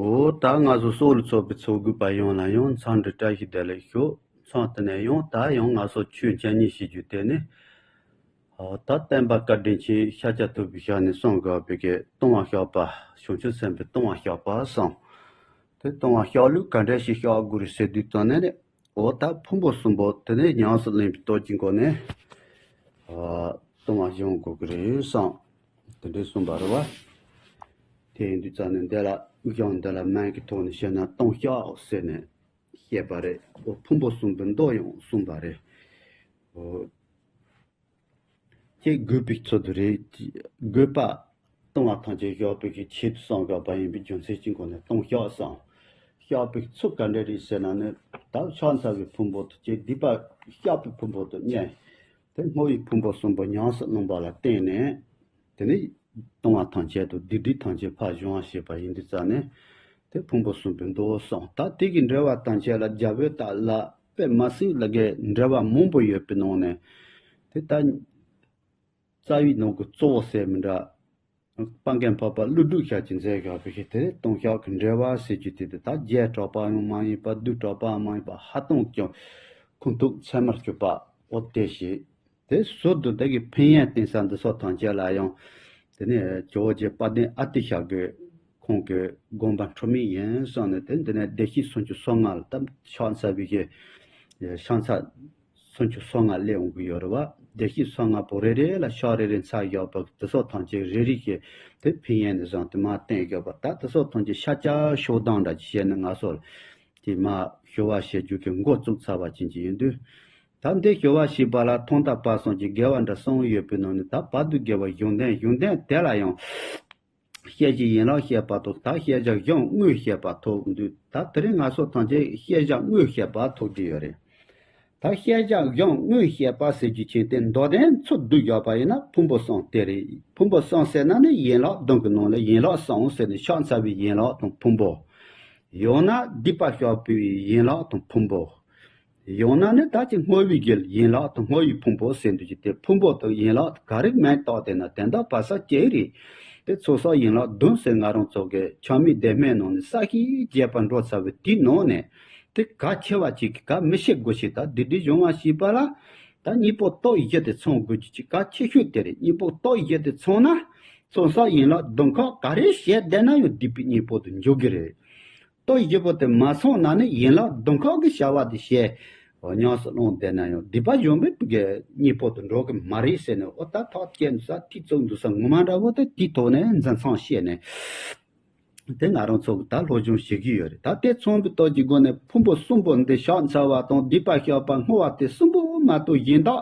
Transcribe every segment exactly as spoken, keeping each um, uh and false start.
འོ་ད་ང་ཚོ་སོགས་ལ་ཚོགས་པའི་ཚོགས་དགོས་པ་ཡོངས་ལ་ཡང་འཚམས་འདྲི་བཀྲ་ཤིས་བདེ་ལེགས་ཞུ། མཚམས་དེ་ནས་ཡང་ད་ཡང་ང་ཚོ་ཆོས་འཆད་ཉན་བྱེད་རྒྱུ་དེ་ནི། ཨ་ད་བསྟན་པ་བཀའ་དྲིན་ཆེ་ཤཱཀྱ་ཐུབ་པའི་ཞལ་ནས་གསུངས་དགོས་པའི་གི་ལྟུང་བ་བཤགས་པ་བྱང་ཆུབ་སེམས་དཔའི་ལྟུང་བ་བཤགས་པ་གསུངས། དེ་ལྟུང་བ་བཤགས་ལུགས་ག་འདྲ་ཞིག་བཤགས་དགོས་རེད་ཟེར་དུས་ཙམ་ནས་ནི། འོ་ད་ཕུང་པོ་གསུམ་པོ་དེ་ནས་ཉམས་སུ་ལེན་པའི་སྟོབས་ཀྱི་སྒོ་ནས། ཨ་ལྟུང་བ་སྦྱོང་དགོས་ཀྱི་རེད་བསམ། དེ་འདྲའི་གསུངས་པ་རེད་བ། དེ་ཡིན་དུས་ཙམ་ནས་འདི་ལ་དབུགས་འབྱུང་འདི་ལ་མན་གྱི་ཐོག་ནས་བཤད་ན་ལྟུང་བཤགས་ཟེར་ནས་བཤད་པ་རེད། འོ་ཕུང་པོ་གསུམ་པོའི་མདོ་ཡང་གསུངས་པ་རེད། འོ། ཅེས་དགོས་པའི་ཚུལ་དུ་རེད། དགོས་པ། ལྟུང་བ་ཐམས་ཅད་བཤགས་པའི་གི་ཆེད་དུ་གསུངས་དགོས་པ་ཡིན་པའི་རྒྱུ་མཚན་གྱི་སྒོ་ནས་ལྟུང་བཤགས་སམ། བཤགས་པའི་ཚུལ་ག་འདྲ་རེད་ཟེར་ན་ནི། ད་ཕྱག་འཚལ་བའི་ཕུང་པོ་དང་བཅས་སྡིག་པ་བཤགས་པའི་ཕུང་པོ་དང་མཉམ། དེ་བསྔོ་བའི་ཕུང་པོ་གསུམ་པོ་ཉམས་སུ་བླངས་པ་ལ་བརྟེན་ནས། དེ་ནི་ལྟུང་བ་ཐམས་ཅད་དང་སྡིག་སྒྲིབ་ཐམས་ཅད་ཕར་སྦྱོང་བ་བྱེད་པ་ཡིན་དུས་ཙམ་ནས། དེ་ཕུང་པོ་གསུམ་པོའི་མདོ་གསུངས། ད་དེ་གི་འགྲེལ་པ་ཐམས་ཅད་ལ་རྒྱ་བོད་དག་ལ་དཔེ་མ་སྲིད་ལ་གའི་འགྲེལ་པ་མང་པོ་ཡོད་པའི་ནང་ནས། དེ་ལྟ། རྩ་བའི་ནང་གི་གཙོ་བོ་ཟེར་མི་འདྲ། དཔལ་མགོན་འཕགས་པ་ཀླུ་སྒྲུབ་ཞབས་ཀྱིས་མཛད་བཞག་པའི་གི་དེ་ལྟུང་བཤགས་ཀྱི་འགྲེལ་པ་ཟེར་རྒྱུ་དེ་དེ་ད་རྒྱས་དྲགས་པའང་མ་ཡིན་པ། བསྡུས་དྲགས་པའང་མ་ཡིན་པ། ཧ་ཏང་ཀྱང་ཁུངས་ཐུབ་ཚད་མར་གྱུར་པ། འོ་དེ་ཞིག་དེ་ཟུར་དུ་དེ་གི་ཕན་ཡོན་བསྟན་ས་འདི་སོགས་ཐམས་ཅད་ལ་ཡང་། དེ་ནས་ཇོ་བོ་རྗེ་དཔལ་ལྡན་ཨ་ཏི་ཤ་གི་ཁོང་གི་དགོངས་པ་འཁྲུལ་མེད་ཡིན་གསུངས་ནས། དེ་འདི་ནས་བདེ་གཤེགས་སུམ་ཅུ་སོ་ལྔ་ལ་ད་ཕྱག་འཚལ་བའི་གི་ཕྱག་འཚལ་སུམ་ཅུ་སོ་ལྔ་སླེབས་འོང་གི་ཡོད་རེད་བ། བདེ་གཤེགས་སོ་ལྔ་པོ་རེ་རེ་ལ་ཕྱག་རེ་རེ་འཚལ་བཞག་པ་དེ་སོགས་ཐམས་ཅད་རེ་རེ་བཞིན་དེ་ཕན་ཡོན་ནས་བཟུང་སྟེ་མར་བསྟན་བཞག་པ། ད་དེ་སོགས་ཐམས་ཅད་ཤཱཀྱ་ཤོག་གདངས་འདྲ་ཅིག་བཤད་ནས་ང་ཚོ་ལ་དེ་མར་ཞུ་བ་བྱེད་རྒྱུ་གི་འགོ་བཙུགས་ཚར་བ་ཅན་ཅིག་ཡིན་དུས། ད་འདི་ཞུ་བ་བྱེད་པ་ལ་ཐོག་མཐའ་བར་གསུམ་གྱི་དགེ་བ་འདྲ་གསུམ་ཡོད་པའི་ནང་ནས། ད་བར་དུ་དགེ་བ་གཞུང་དོན། གཞུང་དོན་དེ་ལ་ཡང་། བཤད་བྱའི་ཡན་ལག་བཤད་པ་དང་། ད་བཤད་བྱ་གཞུང་དངོས་བཤད་པ་ཐོབ་འདུག་ད་དེ་རིང་ང་ཚོ་ཐམས་ཅད་བཤད་བྱ་དངོས་བཤད་པ་ཐོབ་ཀྱི་ཡོད་རེད། ད་བཤད་བྱ་གཞུང་དངོས་བཤད་པ་ཟེར་རྒྱུ་ཅན་དེ་མདོ་དོན་ཚུར་བསྡུས་བཞག་པ་ཡིན་ན་ཕུང་པོ་གསུམ་དེ་རེད། ཕུང་པོ་གསུམ་ཟེར་ན་ནི་ཡན་ལག་བདུན་གྱི་ནང་ལ་ཡན་ལག་གསུམ་ཟེར་ནས། ཕྱག་འཚལ་བའི་ཡན་ལག་དང་ཕུང་པོ། ཡང་ན་སྡིག་པ་བཤགས་པའི་ཡན་ལག་དང་ཕུང་པོ། ཡང་ན་ནི་ད་ཅི་བསྔོ་བའི་གི་ཡན་ལག་དང་བསྔོ་བའི་ཕུང་པོ་ཟེར་འདུག་ཅིག་དེ་ཕུང་པོ་དང་ཡན་ལག་ག་རེ་མིང་བཏགས་བསྡད་ན་དེ་འདྲ་བབས་ས་ཅིག་རེད། དེ་ཚོགས་བསགས་ཡན་ལག་བདུན་ཟེར་ང་རང་ཚོ་གི་ཆགས་མེད་བདེན་སྨོན་ནང་ནས་གསལ་བཤད་རྒྱས་པར་འགྲོ་ཚར་བའི་དེའི་ནང་ནས། དེ་གལ་ཆེ་བ་ཅིག་གི་གལ་མི་ཤེས་དགོས་ཤེས། ད་སྡིག་སྒྲིབ་སྦྱོང་བ་བྱེད་པ་ལ་ད་གཉེན་པོ་སྟོབས་བཞི་དེ་ཚང་དགོས་རྒྱུ་ཅིག་གལ་ཆེ་ཤོས་དེ་རེད། གཉེན་པོ་སྟོབས་བཞི་དེ་ཚང་ན་ཚོགས་བསགས་ཡན་ལག་བདུན་ཁག་ག་རེ་བྱས་བསྡད་ན་ཡང་སྡིག་པའི་གཉེན་པོ་དེ་འཇོག་གི་རེད། སྟོབས་བཞི་པོ་དེ་མ་ཚང་ན་ནི་ཡན་ལག་བདུན་ཁག་གི་བྱ་བ་དེ་བྱས་ཉམས་སུ་བླངས་བསྡད་ན་ཡང་སྡིག་པ་སྦྱོང་བའི་གི་གཉེན་པོ་དེ་འགྲོ་གི་མ་རེད་ཟེར་ནས། འོ་ད་ཐག་བཅད་འདུག་ས། ཐིག་བཙུགས་འདུག་ས། ངོ་མ་འདྲ་བོ་དེ་དེའི་ཐོག་ནས་འཛིན་མཚམས་བཤད་ནས། དེ་ང་རང་ཚོ་གི་ད་སློབ་སྦྱོང་བྱེད་ཀྱི་ཡོད་རེད། ད་དེ་ཚང་བའི་སྟོབས་ཀྱི་སྒོ་ནས་ཕུང་པོ་གསུམ་པོ་འདི་ཕྱག་འཚལ་བ་དང་སྡིག་པ་བཤགས་པ་བསྔོ་བ་དེ་གསུམ་པོ་མ་གཏོགས་གཞན་དག་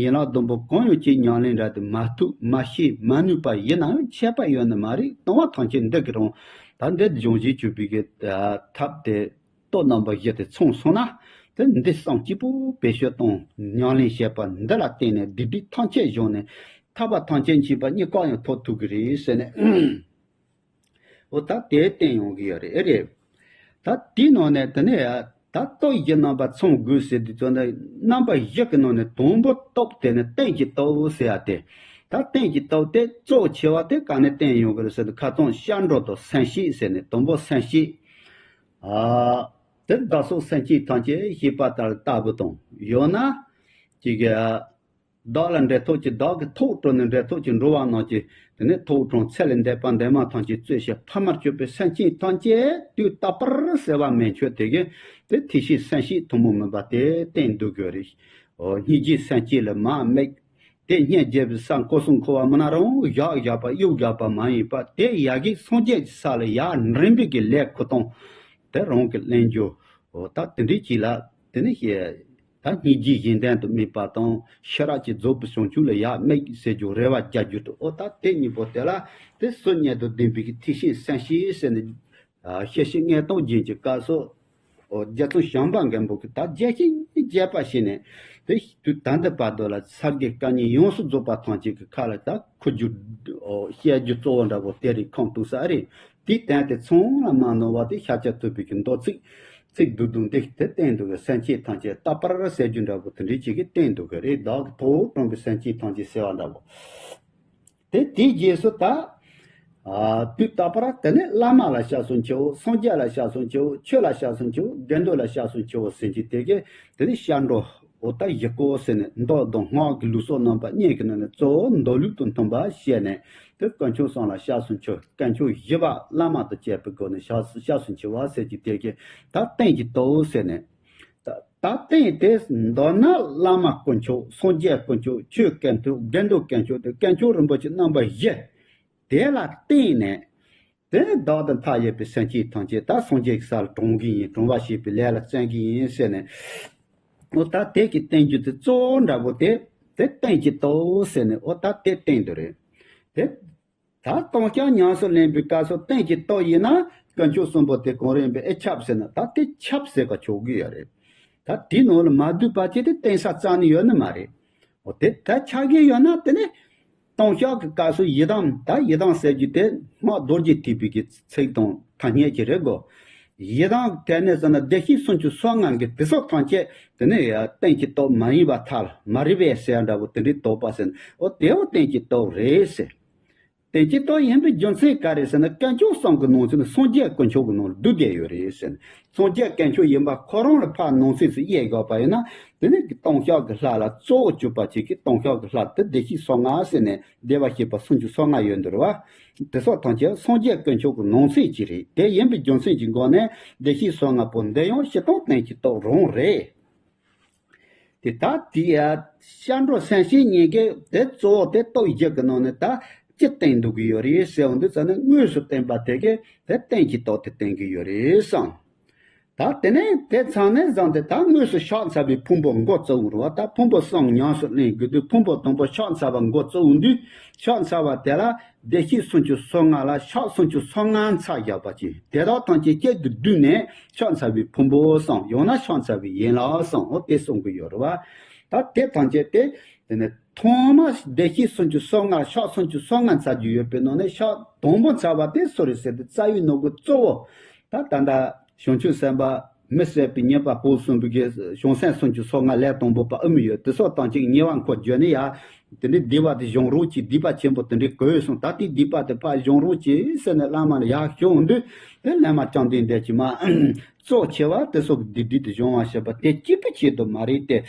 ཡན་ལག་བདུན་པོ་གང་ཡང་ཅིག་ཉམས་ལེན་འདྲ་དེ་མ་ཐུབ་མ་ཤེས་མ་ནུས་པ་ཡིན་ན་ཡང་ཆད་པ་ཡོད་ནི་མ་རེད། ལྟུང་བ་ཐམས་ཅད་འདི་གི་རང་ད་འདི་སྦྱོང་བྱེད་བཅུག་པའི་གི་ཐབས་དེ་སྟོབས་རྣམ་པ་བཞི་དེ་ཚང་སོང་ན། དེ་འདི་བསམ་གཅིག་པུ་བེད་སྤྱོད་བཏང་ཉམས་ལེན་བྱེད་པ་འདི་ལ་བརྟེན་ནས་སྡིག་སྒྲིབ་ཐམས་ཅད་སྦྱངས་ནས་ཐར་པ་ཐམས་ཅད་མཁྱེན་པ་གཉིས་ཀ་ཡང་ཐོབ་ཐུབ་ཀྱི་རེད་ཟེར་ནས། འོ་ད་དེ་བསྟན་ཡོང་གི་ཡོད་རེད། ཨེ་རེད། ད་དེའི་ནང་ནས་དེ་ནས་ཡ་ད་སྟོབས་བཞི་རྣམ་པ་ཚང་དགོས་ཟེར་དུས་ཙམ་ན། རྣམ་པ་བཞི་གི་ནང་ནས་དང་པོ་སྟོབས་དེ་ནི་རྟེན་གྱི་སྟོབས་ཟེར་ཡ་དེ། ད་རྟེན་གྱི་སྟོབས་དེ་གཙོ་ཆེ་བ་དེ་ག་ནས་བསྟན་ཡོང་གི་རེད་ཟེར་དུས། ཁ་སང་སྐྱབས་འགྲོ་དང་སེམས་བསྐྱེད་ཟེར་ནས། དང་པོ་སེམས་བསྐྱེད། ཨ། དེ་བདག་སོགས་སེམས་ཅན་ཐམས་ཅད་གཤེགས་པ་ལྟར་ལྟ་བུ་དང་། ཡང་ན་ཅིག་གི་བདག་ལ་འབྲེལ་ཐོགས་ཀྱི། བདག་གི་ཐུགས་དྲངས་ནས་འབྲེལ་ཐོགས་ཀྱི་འགྲོ་བ་རྣམས་ཀྱི། དེ་ནས་ཐུགས་དྲངས་ཚེ་ལས་འདས་པ་འདས་མ་ཐམས་ཅད་གཙོས་བྱས་ཕ་མར་གྱུར་པའི་སེམས་ཅན་ཐམས་ཅད་དུས་རྟག་པར་བསལ་བ་མན་ཆད་དེ་གི་དེ་ཐེག་ཆེན་སེམས་བསྐྱེད་ཐུན་མོང་མིན་པ་དེ་བསྟན་འདུག་གི་རེད། འོ། སྙིང་རྗེའི་སེམས་བསྐྱེད་ལ་མར་དམིགས། དེ་སྙིང་རྗེ་བའི་སར་སྐུ་གསུང་ཐུགས་ཀ་མ་ན་རང་བཞག་བཞག་པ་གཡུག་བཞག་པ་མ་ཡིན་པ། དེ་ཡ་གི་སངས་རྒྱས་ཀྱི་ས་ལ་ཡར་འདྲེན་པའི་གི་ལས་ཁུ་སྟོང་དེ་རང་གི་ལེན་རྒྱུ། འོ་ད་དེ་འདྲའི་ཅིག་ལ་དེ་ནི་ཞེས། ད་སྙིང་རྗེ་གཞན་དོན་དུ་དམིགས་པ་དང་། ཤེས་རབ་ཀྱི་རྫོགས་པའི་བྱང་ཆུབ་ལ་ཡར་དམིགས་ཟེར་རྒྱུ་རེ་བ་རྒྱག་རྒྱུ་དང་། འོ་ད་དེ་གཉིས་པོ་དེ་ལ་དེ་སུ་གཉིས་དང་ལྡན་པའི་གི་ཐེག་ཆེན་སེམས་བསྐྱེད་ཟེར་ནས། ཨ། ཤེར་ཕྱིན་མངོན་རྟོགས་རྒྱན་གྱི་སྐབས་སུ། ཨོ། རྗེ་བཙུན་བྱམས་པ་མགོན་པོ་གིས་ད་རྒྱས་ཤིང་རྒྱས་པར་བྱས་ནས། དེ་དུས་ད་ལྟ་བར་དུ་ལ་ས་དགེ་བཀའ་རྙིང་ཡོངས་སུ་རྫོགས་པ་ཐམས་ཅད་ཀྱི་ཁ་ལ་ད་ཁུ་རྒྱུ། ཨོ། བཤད་རྒྱུ་གཙོ་བོ་འདྲ་པོ་དེ་རིགས་ཁོངས་གཏུགས་ས་རེད། དེའི་དོན་དེ་ཚང་ལ་མ་ནོར་བ་དེ་ཤཱཀྱ་ཐུབ་པའི་གི་མདོ་ཚིག་ཚིག་བསྡུས་བསྡུས་འདི་དེ་བསྟན་འདུག་གི། སེམས་ཅན་ཐམས་ཅད་རྟག་པར་བསལ་རྒྱུ་འདྲ་པོ་དེ་འདྲའི་ཅིག་གི་བསྟན་འདུག་གི་རེད། བདག་གི་ཐུགས་དྲངས་པའི་སེམས་ཅན་ཐམས་ཅད་བསལ་བ་འདྲ་པོ། དེ་དེའི་རྗེས་སུ་ད། ཨ་དུས་རྟག་པར་དེ་ནས་བླ་མ་ལ་སྐྱབས་སུ་མཆིའོ། སངས་རྒྱས་ལ་སྐྱབས་སུ་མཆིའོ། ཆོས་ལ་སྐྱབས་སུ་མཆིའོ། དགེ་འདུན་ལ་སྐྱབས་སུ་མཆིའོ་ཟེར་གྱི་དེ་གས་དེ་ནས་སྐྱབས་འགྲོ། འོ་ད་བཞི་སྐོར་ཟེར་ནས་མདོ་དང་སྔགས་ཀྱི་ལུགས་སྲོལ་རྣམ་པ་གཉིས་ཀྱི་ནང་ནས་གཙོ་བོ་མདོ་ལུགས་དང་མཐུན་པ་བཤད་ནས། དེ་དཀོན་མཆོག་གསུམ་ལ་སྐྱབས་སུ་མཆི། དཀོན་མཆོག་བཞི་པ་བླ་མ་དང་བཅས་པའི་སྒོ་ནས་སྐྱབས་སུ་སྐྱབས་སུ་མཆི་བ་ཟེར་གྱི་དེ་གས་ད་རྟེན་གྱི་སྟོབས་ཟེར་ནས། ད་ད་རྟེན་དེ་མདོར་ན་བླ་མ་དཀོན་མཆོག་སངས་རྒྱས་དཀོན་མཆོག་ཆོས་དཀོན་མཆོག་དགེ་འདུན་དཀོན་མཆོག་དེ་དཀོན་མཆོག་རིན་པོ་ཆེ་རྣམ་པ་བཞི། དེ་ལ་བརྟེན་ནས། དེ་ནས་བདག་དང་མཐའ་ཡས་པའི་སེམས་ཅན་ཐམས་ཅད་ད་སངས་རྒྱས་ཀྱི་ས་ལ་དྲངས་གི་ཡིན། དྲངས་པ་བྱེད་པའི་ལས་ལ་བརྩོན་གི་ཡིན་ཟེར་ནས། འོ་ད་དེ་གི་བསྟན་རྒྱུ་དེ་གཙོ་བོ་འདྲ་པོ་དེ། དེ་རྟེན་གྱི་སྟོབས་ཟེར་ནས་འོ་ད་དེ་བསྟན་དུ་རེད། དེ། ད་ལྟུང་བཤགས་ཉམས་སུ་ལེན་པའི་སྐབས་སུ་རྟེན་གྱི་སྟོབས་ཡིན་ན་དཀོན་མཆོག་གསུམ་པོ་དེ་གང་རུང་ཡིན་པས་ཨེ་ཁྱབ་ཟེར་ན། ད་དེ་ཁྱབ་ཟེར་ག་ཆོག་གི་ཡོད་རེད། ད་དེའི་ནང་ལ་མ་འདུས་པ་ཅིག་དེ་བསྟན་ས་རྩ་ནས་ཡོད་ནི་མ་རེད། འོ་དེ་ད་ཆགས་ཀྱི་ཡོད་ན་དེ་ནི། ལྟུང་བཤགས་ཀྱི་སྐབས་སུ་ཡི་དམ། ད་ཡི་དམ་ཟེར་རྒྱུ་དེ་སྔགས་རྡོ་རྗེ་ཐེག་པའི་གི་ཚིག་དང་ཐ་སྙད་ཅིག་རེད་གོ། ཡི་དམ་དེ་ནས་ཟེར་ན་བདེ་གཤེགས་སུམ་ཅུ་སོ་ལྔ་གི་དེ་ཚོ་ཐམས་ཅད་དེ་ནས་ཡ་རྟེན་གྱི་སྟོབས་མ་ཡིན་པར་ཐལ། མ་རེད་པས་ཟེར་འདྲ་པོ་དེ་འདྲའི་དོགས་པ་ཟེར་ན། འོ་དེའོ་རྟེན་གྱི་སྟོབས་རེད་ཟེར། རྟེན་གྱི་སྟོབས་ཡིན་པའི་རྒྱུ་མཚན་ག་རེ་ཟེར་ན། དཀོན་མཆོག་གསུམ་གྱི་ནང་ཚན་སངས་རྒྱས་དཀོན་མཆོག་གི་ནང་ལ་བསྡུས་བསྡད་ཡོད་རེད་ཟེར། སངས་རྒྱས་དཀོན་མཆོག་ཡིན་པ་ཁོ་རང་ལ་ཕར་ནང་གསེས་སུ་དབྱེ་དགོས་པ་ཡིན་ན། དེ་ནི་ལྟུང་བཤགས་ཀྱི་ལྷ་ལ་གཙོ་བོ་གྱུར་པ་ཅིག་གིས་ལྟུང་བཤགས་ཀྱི་ལྷ་དེ་བདེ་གཤེགས་སོ་ལྔ་ཟེར་ནས་བདེ་བར་གཤེགས་པ་སུམ་ཅུ་སོ་ལྔ་ཡོད་འདུག་རེད་བ། དེ་སོགས་ཐམས་ཅད་སངས་རྒྱས་དཀོན་མཆོག་གི་ནང་ཚན་ཅིག་རེད། དེ་ཡིན་པའི་རྒྱུ་མཚན་གྱི་སྒོ་ནས་བདེ་གཤེགས་སོ་ལྔ་པོ་འདི་ཡང་སྤྱིར་བཏང་རྟེན་གྱི་སྟོབས་རང་རེད། དེ་ལྟར་དེ་ཡང་སྐྱབས་འགྲོ་སེམས་བསྐྱེད་གཉིས་ཀའི་དེ་གཙོ་བོ་དེ་སྟོབས་བཞི་གི་ནང་ནས་ད་ཅི་བསྟན་འདུག་གི་ཡོད་རེད་ཟེར་བ་འདི་ཙམ་ནས། དངོས་སུ་བསྟན་པ་དེ་གས་དེ་རྟེན་གྱི་སྟོབས་དེ་བསྟན་གྱི་ཡོད་རེད་བསམ། ད་དེ་ནས་དེ་ཚང་ནས་བཟུང་སྟེ་ད་དངོས་སུ་ཕྱག་འཚལ་བའི་ཕུང་པོ་འགོ་བཙུགས་རེད་བ། ད་ཕུང་པོ་གསུམ་ཉམས་སུ་ལེན་དགོས་དུས། ཕུང་པོ་དང་པོ་ཕྱག་འཚལ་བ་འགོ་བཙུགས་དུས། ཕྱག་འཚལ་བ་དེ་ལ་བདེ་གཤེགས་སུམ་ཅུ་སོ་ལྔ་ལ་ཕྱག་སུམ་ཅུ་སོ་ལྔ་འཚལ་བཞག་པ་ཅིག་དེ་དག་ཐམས་ཅད་གཅིག་ཏུ་བསྡུས་ནས་ཕྱག་འཚལ་བའི་ཕུང་པོ་གསུམ། ཡང་ན་ཕྱག་འཚལ་བའི་ཡན་ལག་གསུམ། འོ་དེ་གསུང་གི་ཡོད་རེད་བ། ད་དེ་ཐམས་ཅད་དེ། དེ་ནས་ཐོག་མ་བདེ་གཤེགས་སུམ་ཅུ་སོ་ལྔ། ཕྱག་སུམ་ཅུ་སོ་ལྔ་འཚལ་རྒྱུ་ཡོད་པའི་ནང་ནས་ཕྱག་དང་པོ་འཚལ་བ་དེ་སུ་རེད་ཟེར་དུས། རྩ་བའི་ནང་གི་གཙོ་བོ། ད་ད་ལྟ་བྱང་ཆུབ་སེམས་དཔའ་མི་ཟད་པའི་མཉེས་པ་པོ་གསུངས་པའི་གི་བྱང་སེམས་སུམ་ཅུ་སོ་ལྔ་ལས་དང་པོ་པ་ཨེ་མི་ཡོད། དེ་སོགས་ཐམས་ཅད་ཉེ་བར་འཁོར་བརྗོད་ནས་ཡ། དེ་འདྲའི་སྡིག་པ་དེ་སྦྱང་རོགས་གྱིས། སྡིག་པ་ཆེན་པོ་དེ་འདྲའི་གོ་ཡོད་སོང་། ད་ལྟའི་སྡིག་པ་དེ་ཕར་སྦྱང་རོགས་གྱིས་ཟེར་ནས་བླ་མ་ལ་ཡར་ཞུ་འོང་དུས། དེ་བླ་མ་བཅོམ་ལྡན་འདས་ཀྱིས་མ། གཙོ་ཆེ་བ་དེ་སོགས་ཀྱི་སྡིག་སྒྲིབ་དེ་སྦྱོང་བར་བྱེད་པ་དེ་གཅིག་པུའི་ཆེད་དུ་མ་རེད་དེ།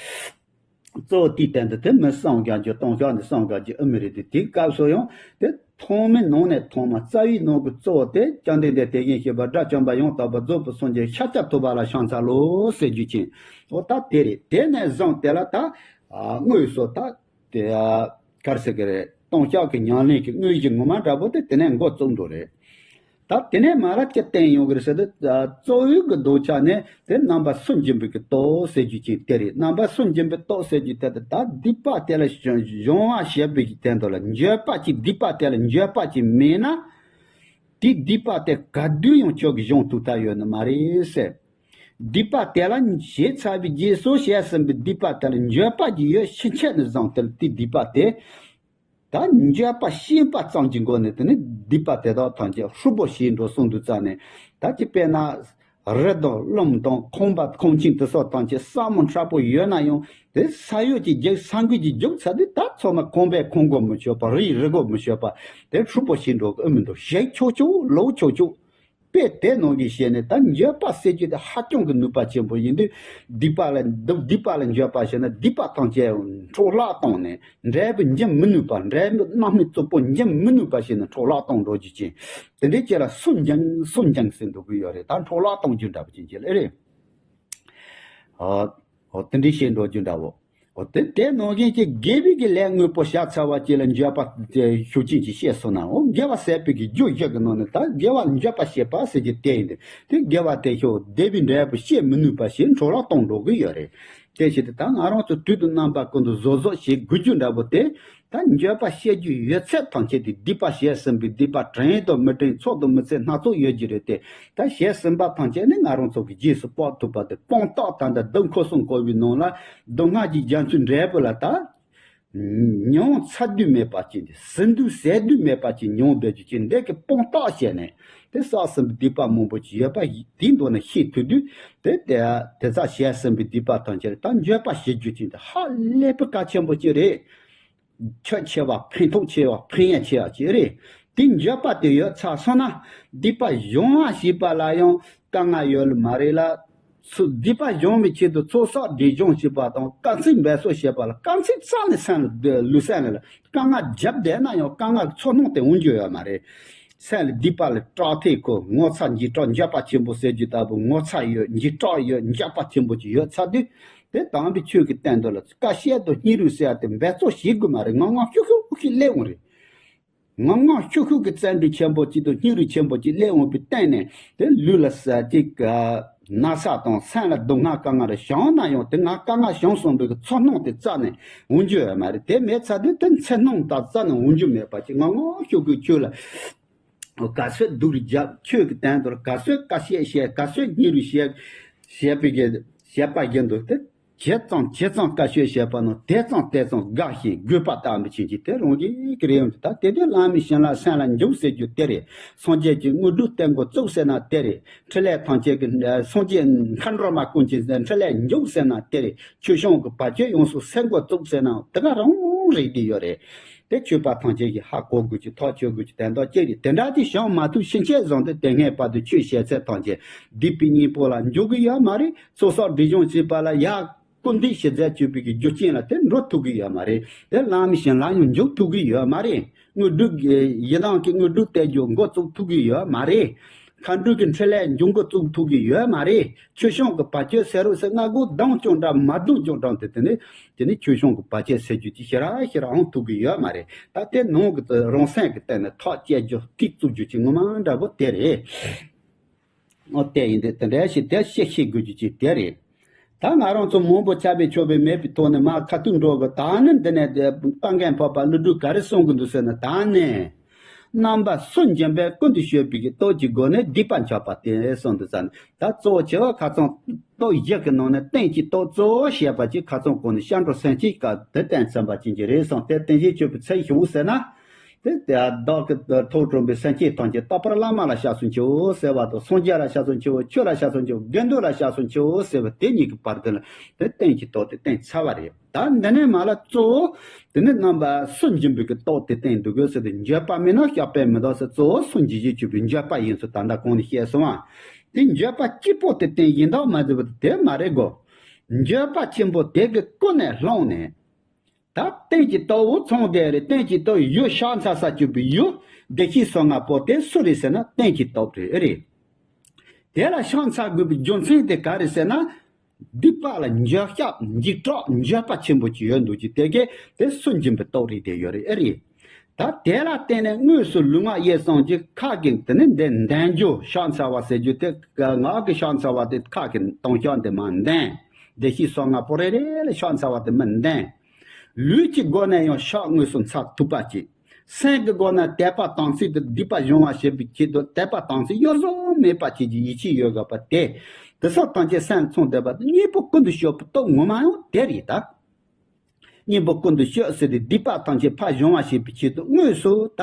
གཙོ་བོ་དེའི་སྟེང་དུ་དེ་མི་བསམ་རྒྱག་རྒྱུ། ལྟུང་བཤགས་འདི་བསམ་རྒྱག་རྒྱུ་ཨེ་མི་རེད་དེ། དེའི་སྐབས་སུ་ཡང་དེ་ཐོག་མའི་ནང་ནས་ཐོག་མ་རྩ་བའི་ནང་གི་གཙོ་བོ་དེ་བཅོམ་ལྡན་འདས་དེ་བཞིན་གཤེགས་པ་དགྲ་བཅོམ་པ་ཡང་དག་པར་རྫོགས་པའི་སངས་རྒྱས་ཤཱཀྱ་ཐུབ་པ་ལ་ཕྱག་འཚལ་ལོ་ཟེར་རྒྱུ་ཅན། འོ་ད་དེ་རེད། དེ་ནས་བཟུང་དེ་ལ་ད་དངོས་སུ་ད་དེ་ག་རེ་ཟེར་གི་རེད། ལྟུང་བཤགས་ཀྱི་ཉམས་ལེན་གྱི་དངོས་གཞི་ངོ་མ་འདྲ་པོ་དེ་དེ་ནས་འགོ་བཙུགས་འགྲོ་རེད། ད་དེ་ནས་མར་ཅི་བསྟན་ཡོང་གི་རེད་ཟེར་དུས། གཙོ་བོའི་གི་ལྡོག་ཆ་ནས་དེ་རྣམ་པ་སུན་འབྱིན་པའི་གི་སྟོབས་ཟེར་རྒྱུ་ཅིག་དེ་རེད། རྣམ་པ་སུན་འབྱིན་པའི་སྟོབས་ཟེར་རྒྱུ་དེ་དེ་ད་སྡིག་པ་དེ་ལ་སྦྱང་བ་བྱེད་པའི་གི་དོན་དུ་ལ་འགྱོད་པ་ཅིག་སྡིག་པ་དེ་ལ་འགྱོད་པ་ཅིག་མེད་ན། དེ་སྡིག་པ་དེ་ག་དུས་ཡང་ཁྱོད་ཀྱིས་སྦྱང་ཐུབ་ཐབས་ཡོད་ནི་མ་རེད་ཟེར། སྡིག་པ་དེ་ལ་བྱས་ཚར་བའི་རྗེས་སུ། བྱས་ཟིན་པའི་སྡིག་པ་དེ་ལ་འགྱོད་པ་ཅིག་ཡོད་ཕྱིན་ཆད་ནས་བཟུང་སྟེ་དེ་སྡིག་པ་དེ། ད་འགྱོད་པ་ཞེན་པ་ཙམ་གྱི་སྒོ་ནས་དེ་ནི་སྡིག་པ་དེ་དག་ཐམས་ཅད་ཧྲུལ་པོ་བྱས་འགྲོ་གསུངས་དུས་ཙམ་ནས། ད་ཅི་དཔེར་ན་རི་དང་ཀླུང་དང་ཁང་པ་ཁང་ཁྱིམ་དེ་སོགས་ཐམས་ཅད་ཟབ་མོ་མཁྲེགས་པོ་ཡོད་ན་ཡང་། དེ་ས་གཡོག་གིས་རྒྱུག་ས་འགུལ་གྱིས་རྒྱུག་ཚར་དུས། ད་ཚང་མ་ཁང་པའི་ཁང་སྒོ་མི་ཆོད་པ། རིའི་རི་སྒོ་མི་ཆོད་པ། དེ་ཧྲུལ་པོ་བྱས་འགྲོ་གི་ཨེ་མི་འདུག་བཞག་ཆོག་ཆོག་ལོག་ཆོག་ཆོག་དཔེ་དེ་ནང་གི་བཤད་ནས་ད་འགྱོད་པ་ཟེར་རྒྱུ་དེ་ཧ་ཅང་གི་ནུས་པ་ཆེན་པོ་ཡིན་དུས། སྡིག་པ་ལ་སྡིག་པ་ལ་འགྱོད་པ་བྱས་ན་སྡིག་པ་ཐམས་ཅད་འཕྲོ་བརླག་བཏང་ནས། འབྲས་བུ་འབྱིན་མི་ནུས་པ། འབྲས་བུ་རྣམ་སྨིན་རྩུབ་པོ་འབྱིན་མི་ནུས་པ་བྱས་ནས་འཕྲོ་བརླག་གཏོང་འགྲོ་རྒྱུ་ཅན། དེ་འདྲའི་ཅིག་ལ་སུན་འབྱིན་སུན་འབྱིན་ཟེར་འདུག་གི་ཡོད་རེད། ད་འཕྲོ་བརླག་གཏོང་རྒྱུ་འདྲ་པོ་ཅན་ཅིག་ལ་རེད། ཨོ། ཨོ་དེ་འདྲའི་བཤད་འགྲོ་རྒྱུ་འདྲ་བོ། ཨོ་དེ་དེ་ནང་བཞིན་གྱི་དགེ་བའི་གི་ལས་དངོས་པོ་བྱས་ཚར་བ་ཅིག་ལ་འགྱོད་པ་དེ་ཤུགས་ཅན་ཅིག་བཤད་སོང་ན། འོ་དགེ་བ་ཟད་པའི་གི་རྒྱུ་བཞི་གི་ནང་ནས་ད་དགེ་བ་འགྱོད་པ་བྱེད་པ་ཟེར་རྒྱུ་དེ་ཡིན་ཏེ། དེ་དགེ་བ་དེ་ཤོག་བདེ་བའི་འབྲས་བུ་བྱེད་མི་ནུས་པ་ཞིག་འཕྲོ་བརླག་གཏོང་འགྲོ་གི་ཡོད་རེད། དེ་བྱས་ཏེ་ད་ང་རང་ཚོ་དུས་དང་རྣམ་པ་ཀུན་ཏུ་གཟབ་གཟབ་བྱེད་དགོས་རྒྱུ་འདྲ་པོ་དེ། ད་འགྱོད་པ་བཤད་རྒྱུ་ཡོད་ཚད་ཐམས་ཅད་དེ་སྡིག་པ་བྱས་ཟིན་པའི་སྡིག་པ་དྲན་དང་མི་དྲན་ཚོད་དང་མི་ཚོད་སྣ་ཚོགས་ཡོད་ཀྱི་རེད་དེ། ད་བྱས་ཟིན་པ་ཐམས་ཅད་ནི་ང་རང་ཚོ་གི་རྗེས་སུ་དཔག་ཐུབ་པ་དེ་སྤངས་རྟོགས། ད་ལྟ་སྡོམ་ཁོ་སོང་གོ་བའི་ནང་ལ་སྡུག་བསྔལ་གྱི་རྒྱ་མཚོའི་འབྲས་བུ་ལ་ད་མྱོང་ཚར་དུས་མེད་པ་ཅིག་དེ། ཟིན་དུས་ཟད་དུས་མེད་པ་ཅིག་མྱོང་བསྡད་རྒྱུ་ཅིག་འདི་གི་སྤངས་རྟོགས་བྱས་ནས། དེ་བསགས་ཟིན་པའི་སྡིག་པ་མང་པོ་ཅིག་ཡོད་པ་དེའི་མདོ་ནས་ཤེས་ཐུབ་དུས། དེ་དེ་དེ་ཙམ་བྱས་ཟིན་པའི་སྡིག་པ་ཐམས་ཅད་ད་འགྱོད་པ་བྱེད་རྒྱུ་ཅིག་དེ་ཧ་ལས་པའི་གལ་ཆེན་པོ་ཅིག་རེད། ཁྱད་ཆེ་བ། ཕན་ཐོགས་ཆེ་བ། ཕན་ཡོན་ཆེ་བ་ཅིག་རེད། དེ་འགྱོད་པ་དེ་ཡོད་ཚར་སོང་ན། སྡིག་པ་སྦྱོང་བ་བྱེད་པ་ལ་ཡང་དཀའ་ངལ་ཡོད་ལ་མ་རེད་ལ། སྡིག་པ་སྦྱོང་བའི་ཆེད་དུ་ཚོགས་བསགས་སྒྲིབ་སྦྱོང་བྱེད་པ་དང་དཀའ་ཚེགས་འབད་རྩོལ་བྱེད་པ་ལ་དཀའ་ཚེགས་རྩ་ནས་སེམས་ལ་ལུས་སེམས་ལ་དཀའ་ངལ་བརྒྱབ་བསྡད་ན་ཡང་དཀའ་ངལ་ཚོར་སྣང་དེ་འོང་རྒྱུ་ཡོད་མ་རེད། སེམས་ལ་སྡིག་པ་ལ་སྐྲག་ཐེ་ཁོ་ངོ་ཚ་འཇིགས་སྐྲག་འགྱོད་པ་ཆེན་པོ་ཟེར་རྒྱུ་ལྟ་བུ་ངོ་ཚ་ཡོད། འཇིགས་སྐྲག་ཡོད། འགྱོད་པ་ཆེན་པོ་ཅིག་ཡོད་ཚར་དུས། དེ་དམ་པའི་ཆོས་ཀྱི་སྟེང་དུ་ལ་དཀའ་སྤྱད་དང་སྙིང་རུས་ཟེར་ཡ་དེ་འབད་རྩོལ་བྱེད་དགོས་མ་རེད། ངང་ངང་ཤུགས་ཤུགས་ཤིག་སླེབས་འོང་རེད། ངང་ངང་ཤུགས་ཤུགས་ཀྱི་བརྩོན་འགྲུས་ཆེན་པོ་ཅིག་དང་སྙིང་རུས་ཆེན་པོ་ཅིག་སླེབས་འོང་བའི་སྟེང་ནས་དེ་ལུས་ལ་ས་ཅིག་ན་ཚ་དང་སེམས་ལ་སྡུག་བསྔལ་དཀའ་ངལ་རེ་བྱུང་ན་ཡང་དེ་ང་དཀའ་ངལ་བྱུང་སོང་བའི་ཚོར་སྣང་དེ་རྩ་ནས་འོང་རྒྱུ་ཡོད་མ་རེད། དེ་མེད་ཚར་དུས་དེ་འཚེར་སྣང་དག་རྩ་ནས་འོང་རྒྱུ་མེད་པ་ཅིག་ངང་ངང་ཤུགས་ཀྱིས་ཆོས་ལ་ག་ཚོད་སྡུག་རུ་རྒྱབ། ཆོས་ཀྱི་སྟེང་དུ་ག་ཚོད་དཀའ་སྤྱད་བྱས། ག་ཚོད་སྙིང་རུས་བྱས། བྱས་པའི་གི་བྱས་པ་བཞིན་དུ་དེ། ཇེ་ཙམ་ཇེ་ཙམ་དཀའ་སྤྱད་བྱས་པ་ན་དེ་ཙམ་དེ་ཙམ་དགའ་ཞིང་དགོས་པ་ལྟ་བུ་ཕྱིན་ཅི་དེ་རང་བཞིན་གྱིས་རེད་ཡོང་གི། ད་དེ་དུས་བླ་མའི་ཞིང་ལ་སེམས་ལ་འཇུག་ཟེར་རྒྱུ་དེ་རེད། སངས་རྒྱས་ཀྱི་དངོས་གྲུབ་སྟེར་འགོ་བཙུགས་ཟེར་ན་དེ་རེད། འཕྲིན་ལས་ཐམས་ཅད་ཀྱི་སངས་རྒྱས་མཁའ་འགྲོ་མ་ཀུན་གྱི་འཕྲིན་ལས་འཇུག་ཟེར་ན་དེ་རེད། ཆོས་སྐྱོང་གི་བར་ཆད་ཡོངས་སུ་སེལ་འགོ་བཙུགས་ཟེར་ན་དེ་ག་རང་རེད་དེ་ཡོད་རེད། དེ་ཆོས་པ་ཐམས་ཅད་ཀྱིས་ཧ་གོ་དགོས་ཀྱི་ཐག་ཆོད་དགོས་ཀྱི་དོན་དག་ཅིག་རེད། དེ་འདྲ་ཅིག་བྱུང་མ་ཐུབ་ཕྱིན་ཆད་བཟུང་སྟེ་དེ་སྔའི་བར་དུ་ཆོས་བྱས་ཚད་ཐམས་ཅད་སྡིག་པའི་གཉེན་པོ་ལ་འཇུག་གི་ཡོད་མ་རེད། ཚོགས་བསགས་སྒྲིབ་སྦྱོང་བྱེད་པ་ལ་ཡ། སྐུར་འདེབས་ཞི་མཛད་བྱེད་པའི་གི་རྒྱུ་རྐྱེན་ལ་དེ་འགྲོ་ཐུབ་ཀྱི་ཡོད་མ་རེད། དེ་བླ་མའི་ཞིང་ལ་ཡང་འཇུག་ཐུབ་ཀྱི་ཡོད་མ་རེད། དངོས་གྲུབ་ཀྱི་ཡི་དམ་གྱི་དངོས་གྲུབ་སྟེར་རྒྱུ་འགོ་བཙུགས་ཐུབ་ཀྱི་ཡོད་མ་རེད། མཁའ་འགྲོ་གི་འཕྲིན་ལས་འཇུག་འགོ་བཙུགས་ཐུབ་ཀྱི་ཡོད་མ་རེད། ཆོས་སྐྱོང་གི་བར་ཆད་སེལ་རོགས་ཟེར་སྔ་དགོང་སྡང་ཅུང་དྲག་མ་སྡང་ཅུང་དྲག་དེ་དེ་ནི་དེ་ནི་ཆོས་སྐྱོང་གི་བར་ཆད་སེལ་རྒྱུ་ཅིག་ཞེ་དྲག་ཞེ་དྲག་འོང་ཐུབ་ཀྱི་ཡོད་མ་རེད། ད་དེ་ནང་གི་རང་སེམས་ཀྱི་སྟེང་ནས་ཐག་བཅད་རྒྱུ་ཐིག་བཙུགས་རྒྱུ་ཅིག་ངོ་མ་འདྲ་པོ་དེ་རེད། ཨོ་དེ་ཡིན་དུས་དེ་འདྲ་ཞིག་དེ་ཤེས་ཤེས་དགོས་རྒྱུ་ཅིག་དེ་རེད། ད་ང་རང་ཚོ་མང་པོ་ཆགས་པའི་ཆོག་པའི་མེད་པའི་ཐོག་ནས་མར་ཁ་ཐུག་འགྲོ་གི། ད་ནི་འདི་ནས་དཔལ་མགོན་འཕགས་པ་ཀླུ་སྒྲུབ་ག་རེ་གསུང་གི་འདུག་ཟེར་ན། ད་ནི་རྣམ་པ་སུན་འབྱིན་པས་ཀུན་ཏུ་སྤྱོད་པའི་གི་སྟོབས་ཀྱི་སྒོ་ནས་སྡིག་པ་འཇོམས་པ་སྟེ་གསུངས་འདུག་ཟེར་ན། ད་གཙོ་བོ་ཆེ་བ་ཁ་སང་སྟོབས་བཞི་གི་ནང་ནས་རྟེན་གྱི་སྟོབས་གཙོ་བོ་བཤད་པ་ཅིག་ཁ་སང་གོང་ནས་སྐྱབས་འགྲོ་སེམས་བསྐྱེད་སྐབས་དེ་རྟེན་ཚན་པ་ཅན་གྱི་རེད་གསུངས། དེ་རྟེན་གཞི་བཅོལ་བའི་ཚེ་ཞུ་ཟེར་ན། དེ་དེ་བདག་གི་ཐོག་དྲངས་པའི་སེམས་བསྐྱེད་ཐམས་ཅད་རྟག་པར་བླ་མ་ལ་སྐྱབས་སུ་མཆིའོ་ཟེར་བ་དང་། སངས་རྒྱས་ལ་སྐྱབས་སུ་མཆིའོ། ཆོས་ལ་སྐྱབས་སུ་མཆིའོ། དགེ་འདུན་ལ་སྐྱབས་སུ་མཆིའོ་ཟེར་བ་དེ་གཉིས་ཀྱི་བར་དུ་ལ་དེ་རྟེན་གྱི་སྟོབས་དེ་བསྟན་ཚར་བ་རེད། ད་འདི་ནས་མར་ལ་གཙོ་བོ་དེ་ནི་རྣམ་པ་སུན་འབྱིན་པའི་གི་སྟོབས་དེ་བསྟན་འདུག་གོ་ཟེར་ཏེ། འགྱོད་པ་མེད་ན་བཤགས་པས་མི་འདག་ཟེར། གཙོ་བོ་སུན་འབྱིན་བྱེད་བྱེད་པའི་འགྱོད་པ་ཡིན་ཚུལ་ད་ལྟ་གོང་ནས་བཤད་སོང་བ། དེ་འགྱོད་པ་གཅིག་པོ་དེ་བསྟན་ཡིན་མདོག་མ་བཟོ་བ་དེ་མ་རེད་གོ། འགྱོད་པ་ཆེན་པོ་དེ་གི་ཀུན་ནས་བསླངས་ནས། ད་རྟེན་གྱི་སྟོབས་འོ་ཚང་བསྡད་རེད། རྟེན་གྱི་སྟོབས་ཡུལ་ཕྱག་འཚལ་ས་གྱུར་པའི་ཡུལ་བདེ་གཤེགས་སོ་ལྔ་པོ་དེ་སུ་རེད་ཟེར་ན་རྟེན་གྱི་སྟོབས་རེད། ཨེ་རེད། དེ་ལ་ཕྱག་འཚལ་དགོས་པའི་རྒྱུ་མཚན་དེ་ག་རེད་ཟེར་ན། སྡིག་པ་ལ་འགྱོད་བཤགས་འཇིགས་སྐྲག་འགྱོད་པ་ཆེན་པོ་ཅིག་ཡོད་འདུག་ཅིག་དེ་གས་དེ་སུན་འབྱིན་པའི་སྟོབས་རིགས་དེ་ཡོད་རེད། ཨེ་རེད། ད་དེ་ལ་བརྟེན་ནས་དངོས་སུ་ལུས་ངག་ཡིད་གསུམ་གྱི་ཁ་གིས་དེ་ནི་འདི་འདོན་རྒྱུ། ཕྱག་འཚལ་བ་ཟེར་རྒྱུ་དེ་ངག་གི་ཕྱག་འཚལ་བ་དེ་ཁ་གིས་དང་ཕྱག་འདི་མ་འདོན། བདེ་གཤེགས་སོ་ལྔ་པོ་རེ་རེ་ལ་ཕྱག་འཚལ་བ་དེ་མི་འདོན། ལུས་ཀྱི་སྒོ་ནས་ཡང་ཕྱག་དངོས་སུ་འཚལ་ཐུབ་པ་ཅིག་སེམས་ཀྱི་སྒོ་ནས་དད་པ་དམ་ཚིག་དང་སྡིག་པ་སྦྱོང་བ་བྱེད་པའི་ཆེད་དུ་དད་པ་དམ་ཚིག་གཡོ་ཟོལ་མེད་པ་བྱེད་ཀྱི་ཡིད་ཆེས་ཡོད་དགོས་པ་དེ། དེ་སོགས་ཐམས་ཅད་སེམས་ལ་ཚང་བསྡད་པ་དེ་གཉེན་པོ་ཀུན་ཏུ་སྤྱོད་པའི་སྟོབས་ངོ་མ་ཡང་དེ་རེད་ད། གཉེན་པོ་ཀུན་ཏུ་སྤྱོད་ཟེར་ཏེ་སྡིག་པ་ཐམས་ཅད་ཕར་སྦྱོང་བ་བྱེད་པའི་ཆེད་དུ་དངོས་སུ་ད་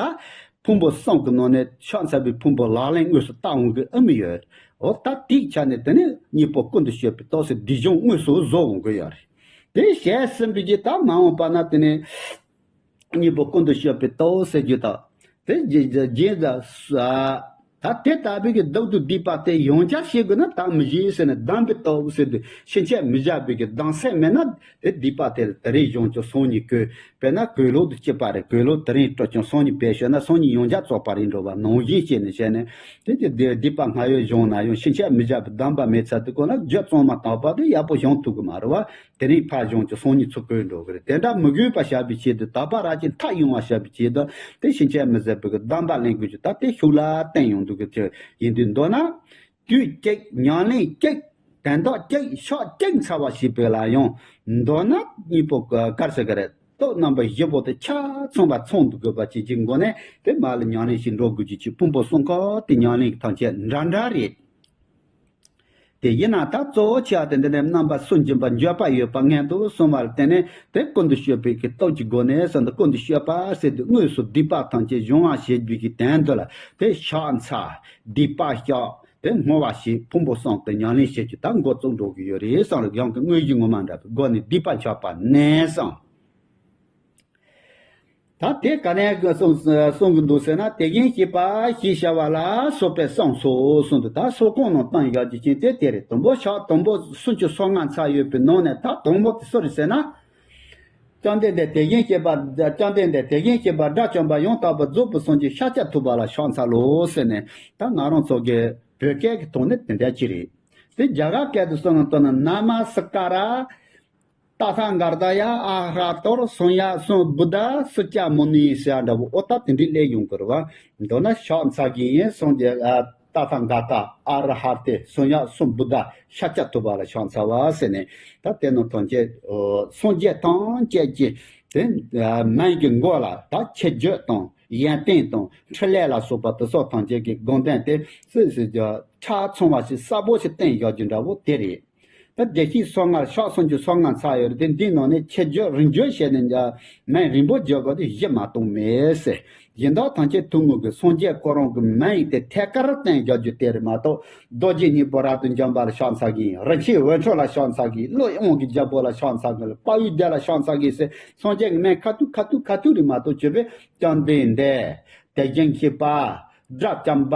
ཕུང་པོ་གསུམ་གྱི་ནང་ནས་ཕྱག་འཚལ་བའི་ཕུང་པོ་ལག་ལེན་དངོས་སུ་བསྟར་འོང་གི་ཨེ་མི་ཡོད། འོ་ད་དེའི་ཆ་ནས་དེ་ནི་གཉེན་པོ་ཀུན་ཏུ་སྤྱོད་པའི་སྟོབས་ཟེར་སྡིག་སྦྱོང་དངོས་སུ་བཟོ་འོང་གི་ཡོད་རེད། དེ་བྱས་ཟིན་པའི་རྗེས་ད་མ་འོངས་པ་ན་དེ་ནི་གཉེན་པོ་ཀུན་ཏུ་སྤྱོད་པའི་སྟོབས་ཟེར་རྒྱུ་དང་། དེ་རྗེས་རྗེས་ཟ་ད་དེ་ལྟ་བུའི་གི་བདག་ཏུ་སྡིག་པ་དེ་ཡང་བསྐྱར་བྱེད་དགོས་ན་ད་མི་བྱེད་ཟེར་ནས་སྡོམ་པའི་སྟོབས་ཟེར་དུས་ཕྱིན་ཆད་མི་བྱ་བའི་གི་སྡོམ་སེམས་མེད་ན་དེ་སྡིག་པ་དེ་ལ་དེ་རིང་སྦྱོང་ཀྱང་སང་ཉིན་གོས། དཔེར་ན་གོས་ལོག་ཏུ་སྐྱེས་པ་རེད། གོས་ལོག་དེ་རིང་སྤྲོད་ཀྱང་སང་ཉིན་བེད་ཤོད་ན་སང་ཉིན་ཡང་བསྐྱར་བཙོག་པ་རེད་འགྲོ་བ་ནང་བཞིན་བྱས་ནས་བྱས་ནས་དེ་གི་སྡིག་སྡིག་པ་སྔར་ཡོད་སྦྱོང་ན་ཡང་ཕྱིན་ཆད་མི་བྱ་བའི་སྡོམ་པ་མེད་ཚར་དུས་ཁོ་ན་རྒྱུ་གཙང་མ་དག་པ་དེ་ཡག་པོ་སྦྱོང་ཐུབ་གི་མ་རེད་བ། དེ་རིང་ཕར་སྦྱོང་ཀྱང་སང་ཉིན་ཚུར་གོས་འགྲོ་གི་རེད། དེ་འདྲ་མི་དགོས་པ་བྱ་བའི་ཆེད་དུ་དག་པ་རང་གཅིག་མཐའ་ཡངས་པ་བྱ་བའི་ཆེད་དུ་དེ་ཕྱིན་ཆད་མི་བཟད་པའི་གི་སྡོམ་པ་ལེན་དགོས་ཀྱི་ད་དེ་ཤུགས་ལ་བརྟན་ཡོང་འདུག་གི་ཆེད་ཡིན་དུས་མདོར་ན། དུས་གཅིག་ཉམས་ལེན་གཅིག་དོན་དག་གཅིག་ཕྱག་གཅིག་འཚལ་བ་ཞིག་བྱེད་ལ་ཡང་མདོར་ན་གཉེན་པོ་གར་ཟེར་གི་རེད། སྟོབས་རྣམ་པ་བཞི་པོ་དེ་ཆ་ཚང་བ་ཚང་དུ་དགོས་པ་བྱེད་ཀྱི་སྒོ་ནས་དེ་མར་ལ་ཉམས་ལེན་ཞིག་འགྲོ་དགོས་ཀྱི་ཕྱིར་ཕུང་པོ་གསུམ་ཀ་དེ་ཉམས་ལེན་གྱི་ཐམས་ཅད་འདྲ་འདྲ་རེད། དེ་ཡིན་ན་ད་གཙོ་བོ་ཆེ་བ་དེ་འདི་ནས་རྣམ་པ་སུན་འབྱིན་པ་འགྱོད་པ་ཡོད་པ་ངན་དུ་སོང་བར་བརྟེན་ནས་དེ་ཀུན་ཏུ་སྤྱོད་པའི་གི་སྟོབས་ཀྱི་སྒོ་ནས་ཟེར་འདི་ཀུན་ཏུ་སྤྱོད་པ་ཟེར་དུས་དངོས་སུ་སྡིག་པ་ཐམས་ཅད་སྦྱོང་བ་བྱེད་རྒྱུ་གི་དོན་དུ་ལ་དེ་ཕྱག་འཚལ་སྡིག་པ་བཤགས་དེ་བསྔོ་བ་བྱེད་ཕུང་པོ་གསུམ་དེ་ཉམས་ལེན་བྱེད་རྒྱུ་ད་འགོ་བཙུགས་འགྲོ་གི་ཡོད་རེད་བསམ་རེད། ཡང་གི་དངོས་གཞི་ངོ་མ་འདྲ་བའི་སྒོ་ནས་སྡིག་པ་འཇོམས་པ་ནས་བསམ། ད་དེ་ག་ནས་གསུང་གསུང་གི་འདུག་ཟེར་ན། དེ་བཞིན་གཤེགས་པ་ཞེས་བྱ་བ་ལ་སོགས་པས་གསུངས་སོ་གསུངས་འདུག་ད་སོགས་གང་རྣམས་བསྟན་བཞག་རྒྱུ་ཅན་དེ་དེ་རེད། དང་པོ་ཕྱག་དང་པོ་སུམ་ཅུ་སོ་ལྔ་ཚར་ཡོད་པའི་ནང་ནས། ད་དང་པོ་དེ་སུ་རེད་ཟེར་ན། བཅོམ་ལྡན་འདས་དེ་བཞིན་གཤེགས་པ། བཅོམ་ལྡན་འདས་དེ་བཞིན་གཤེགས་པ་དགྲ་བཅོམ་པ་ཡང་དག་པར་རྫོགས་པའི་སངས་རྒྱས་ཤཱཀྱ་ཐུབ་པ་ལ་ཕྱག་འཚལ་ལོ་ཟེར་ནས། ད་ང་རང་ཚོ་གི་བོད་སྐད་ཀྱི་ཐོག་ནས་དེ་འདྲ་ཅིག་རེད། དེ་རྒྱ་གར་སྐད་དུ་གསུངས་ན་ལྟོས་ན། ན་མ་སི་ཀ་ར། ཏ་ཐཱ་ག་ཏཱ་ཡ། ཨ་ར་ཧ་ཏོར། སམྱཀ་སམ་བུདྡྷ་སྐྱ་མུ་ནི་ཟེར་ཡ་འདྲ་བོ། ཨོ་ད་དེ་འདྲའི་སླེབས་ཡོང་གི་རེད་བ། མདོར་ན་ཕྱག་འཚལ་གྱི་ཡིན། སངས་རྒྱས་ཨ་ཏ་ཐཱ་ག་ཏཱ། ཨ་ར་ཧ་ཏེ། སམྱཀ་སམ་བུདྡྷ། ཤཱཀྱ་ཐུབ་པ་ལ་ཕྱག་འཚལ་བ་ཟེར་ནས། ད་དེ་རྣམས་ཐམས་ཅད་ཨོ་སངས་རྒྱས་ཐམས་ཅད་ཀྱི་དེ་ཨ་མིང་གི་མགོ་ལ་ད་ཆེ་བརྗོད་དང་ཡོན་ཏན་དང་འཕྲིན་ལས་ལ་སོགས་པ་དེ་སོགས་ཐམས་ཅད་ཀྱི་དགོངས་དོན་དེ་སྲིད་ཟེར་རྒྱུ་ཆ་ཚང་བ་ཞིག་གསལ་པོ་ཞིག་བསྟན་བཞག་རྒྱུ་འདྲ་བོ་དེ་རེད། ད་བདེ་གཤེགས་སོ་ལྔ། ཕྱག་སུམ་ཅུ་སོ་ལྔ་ཚར་ཡོད་རེད་དེ། འདིའི་ནང་ནས་ཆེ་བརྗོད་རིང་བརྗོད་བྱས་ནས་མིང་རིང་པོ་བརྗོད་དགོས་དེ་གཞི་མ་གཏོགས་མེད་ཟེར། ཡིན་དག་ཐམས་ཅད་ཐུན་མོང་གི་སངས་རྒྱས་ཁོ་རང་གི་མིང་དེ་ཐད་ཀར་བསྟན་བཞག་རྒྱུ་དེ་རེད་མ་གཏོགས། རྡོ་རྗེ་སྙིང་པོ་རབ་ཏུ་འཇོམས་པ་ལ་ཕྱག་འཚལ་གྱི་ཡིན། རིན་ཆེན་འོད་འཕྲོ་ལ་ཕྱག་འཚལ་གྱི་ཡིན། ཀླུ་དབང་གི་རྒྱལ་པོ་ལ་ཕྱག་འཚལ་གྱི་ཡིན། དཔའ་བོའི་སྡེ་ལ་ཕྱག་འཚལ་གྱི་ཡིན་ཟེར། སངས་རྒྱས་ཀྱི་མིང་ཁ་ཐུག་ཁ་ཐུག་ཁ་ཐུག་རེད་མ་གཏོགས། བཅོམ་པས་བཅོམ་ལྡན་འདས། དེ་བཞིན་གཤེགས་པ། དགྲ་བཅོམ་པ།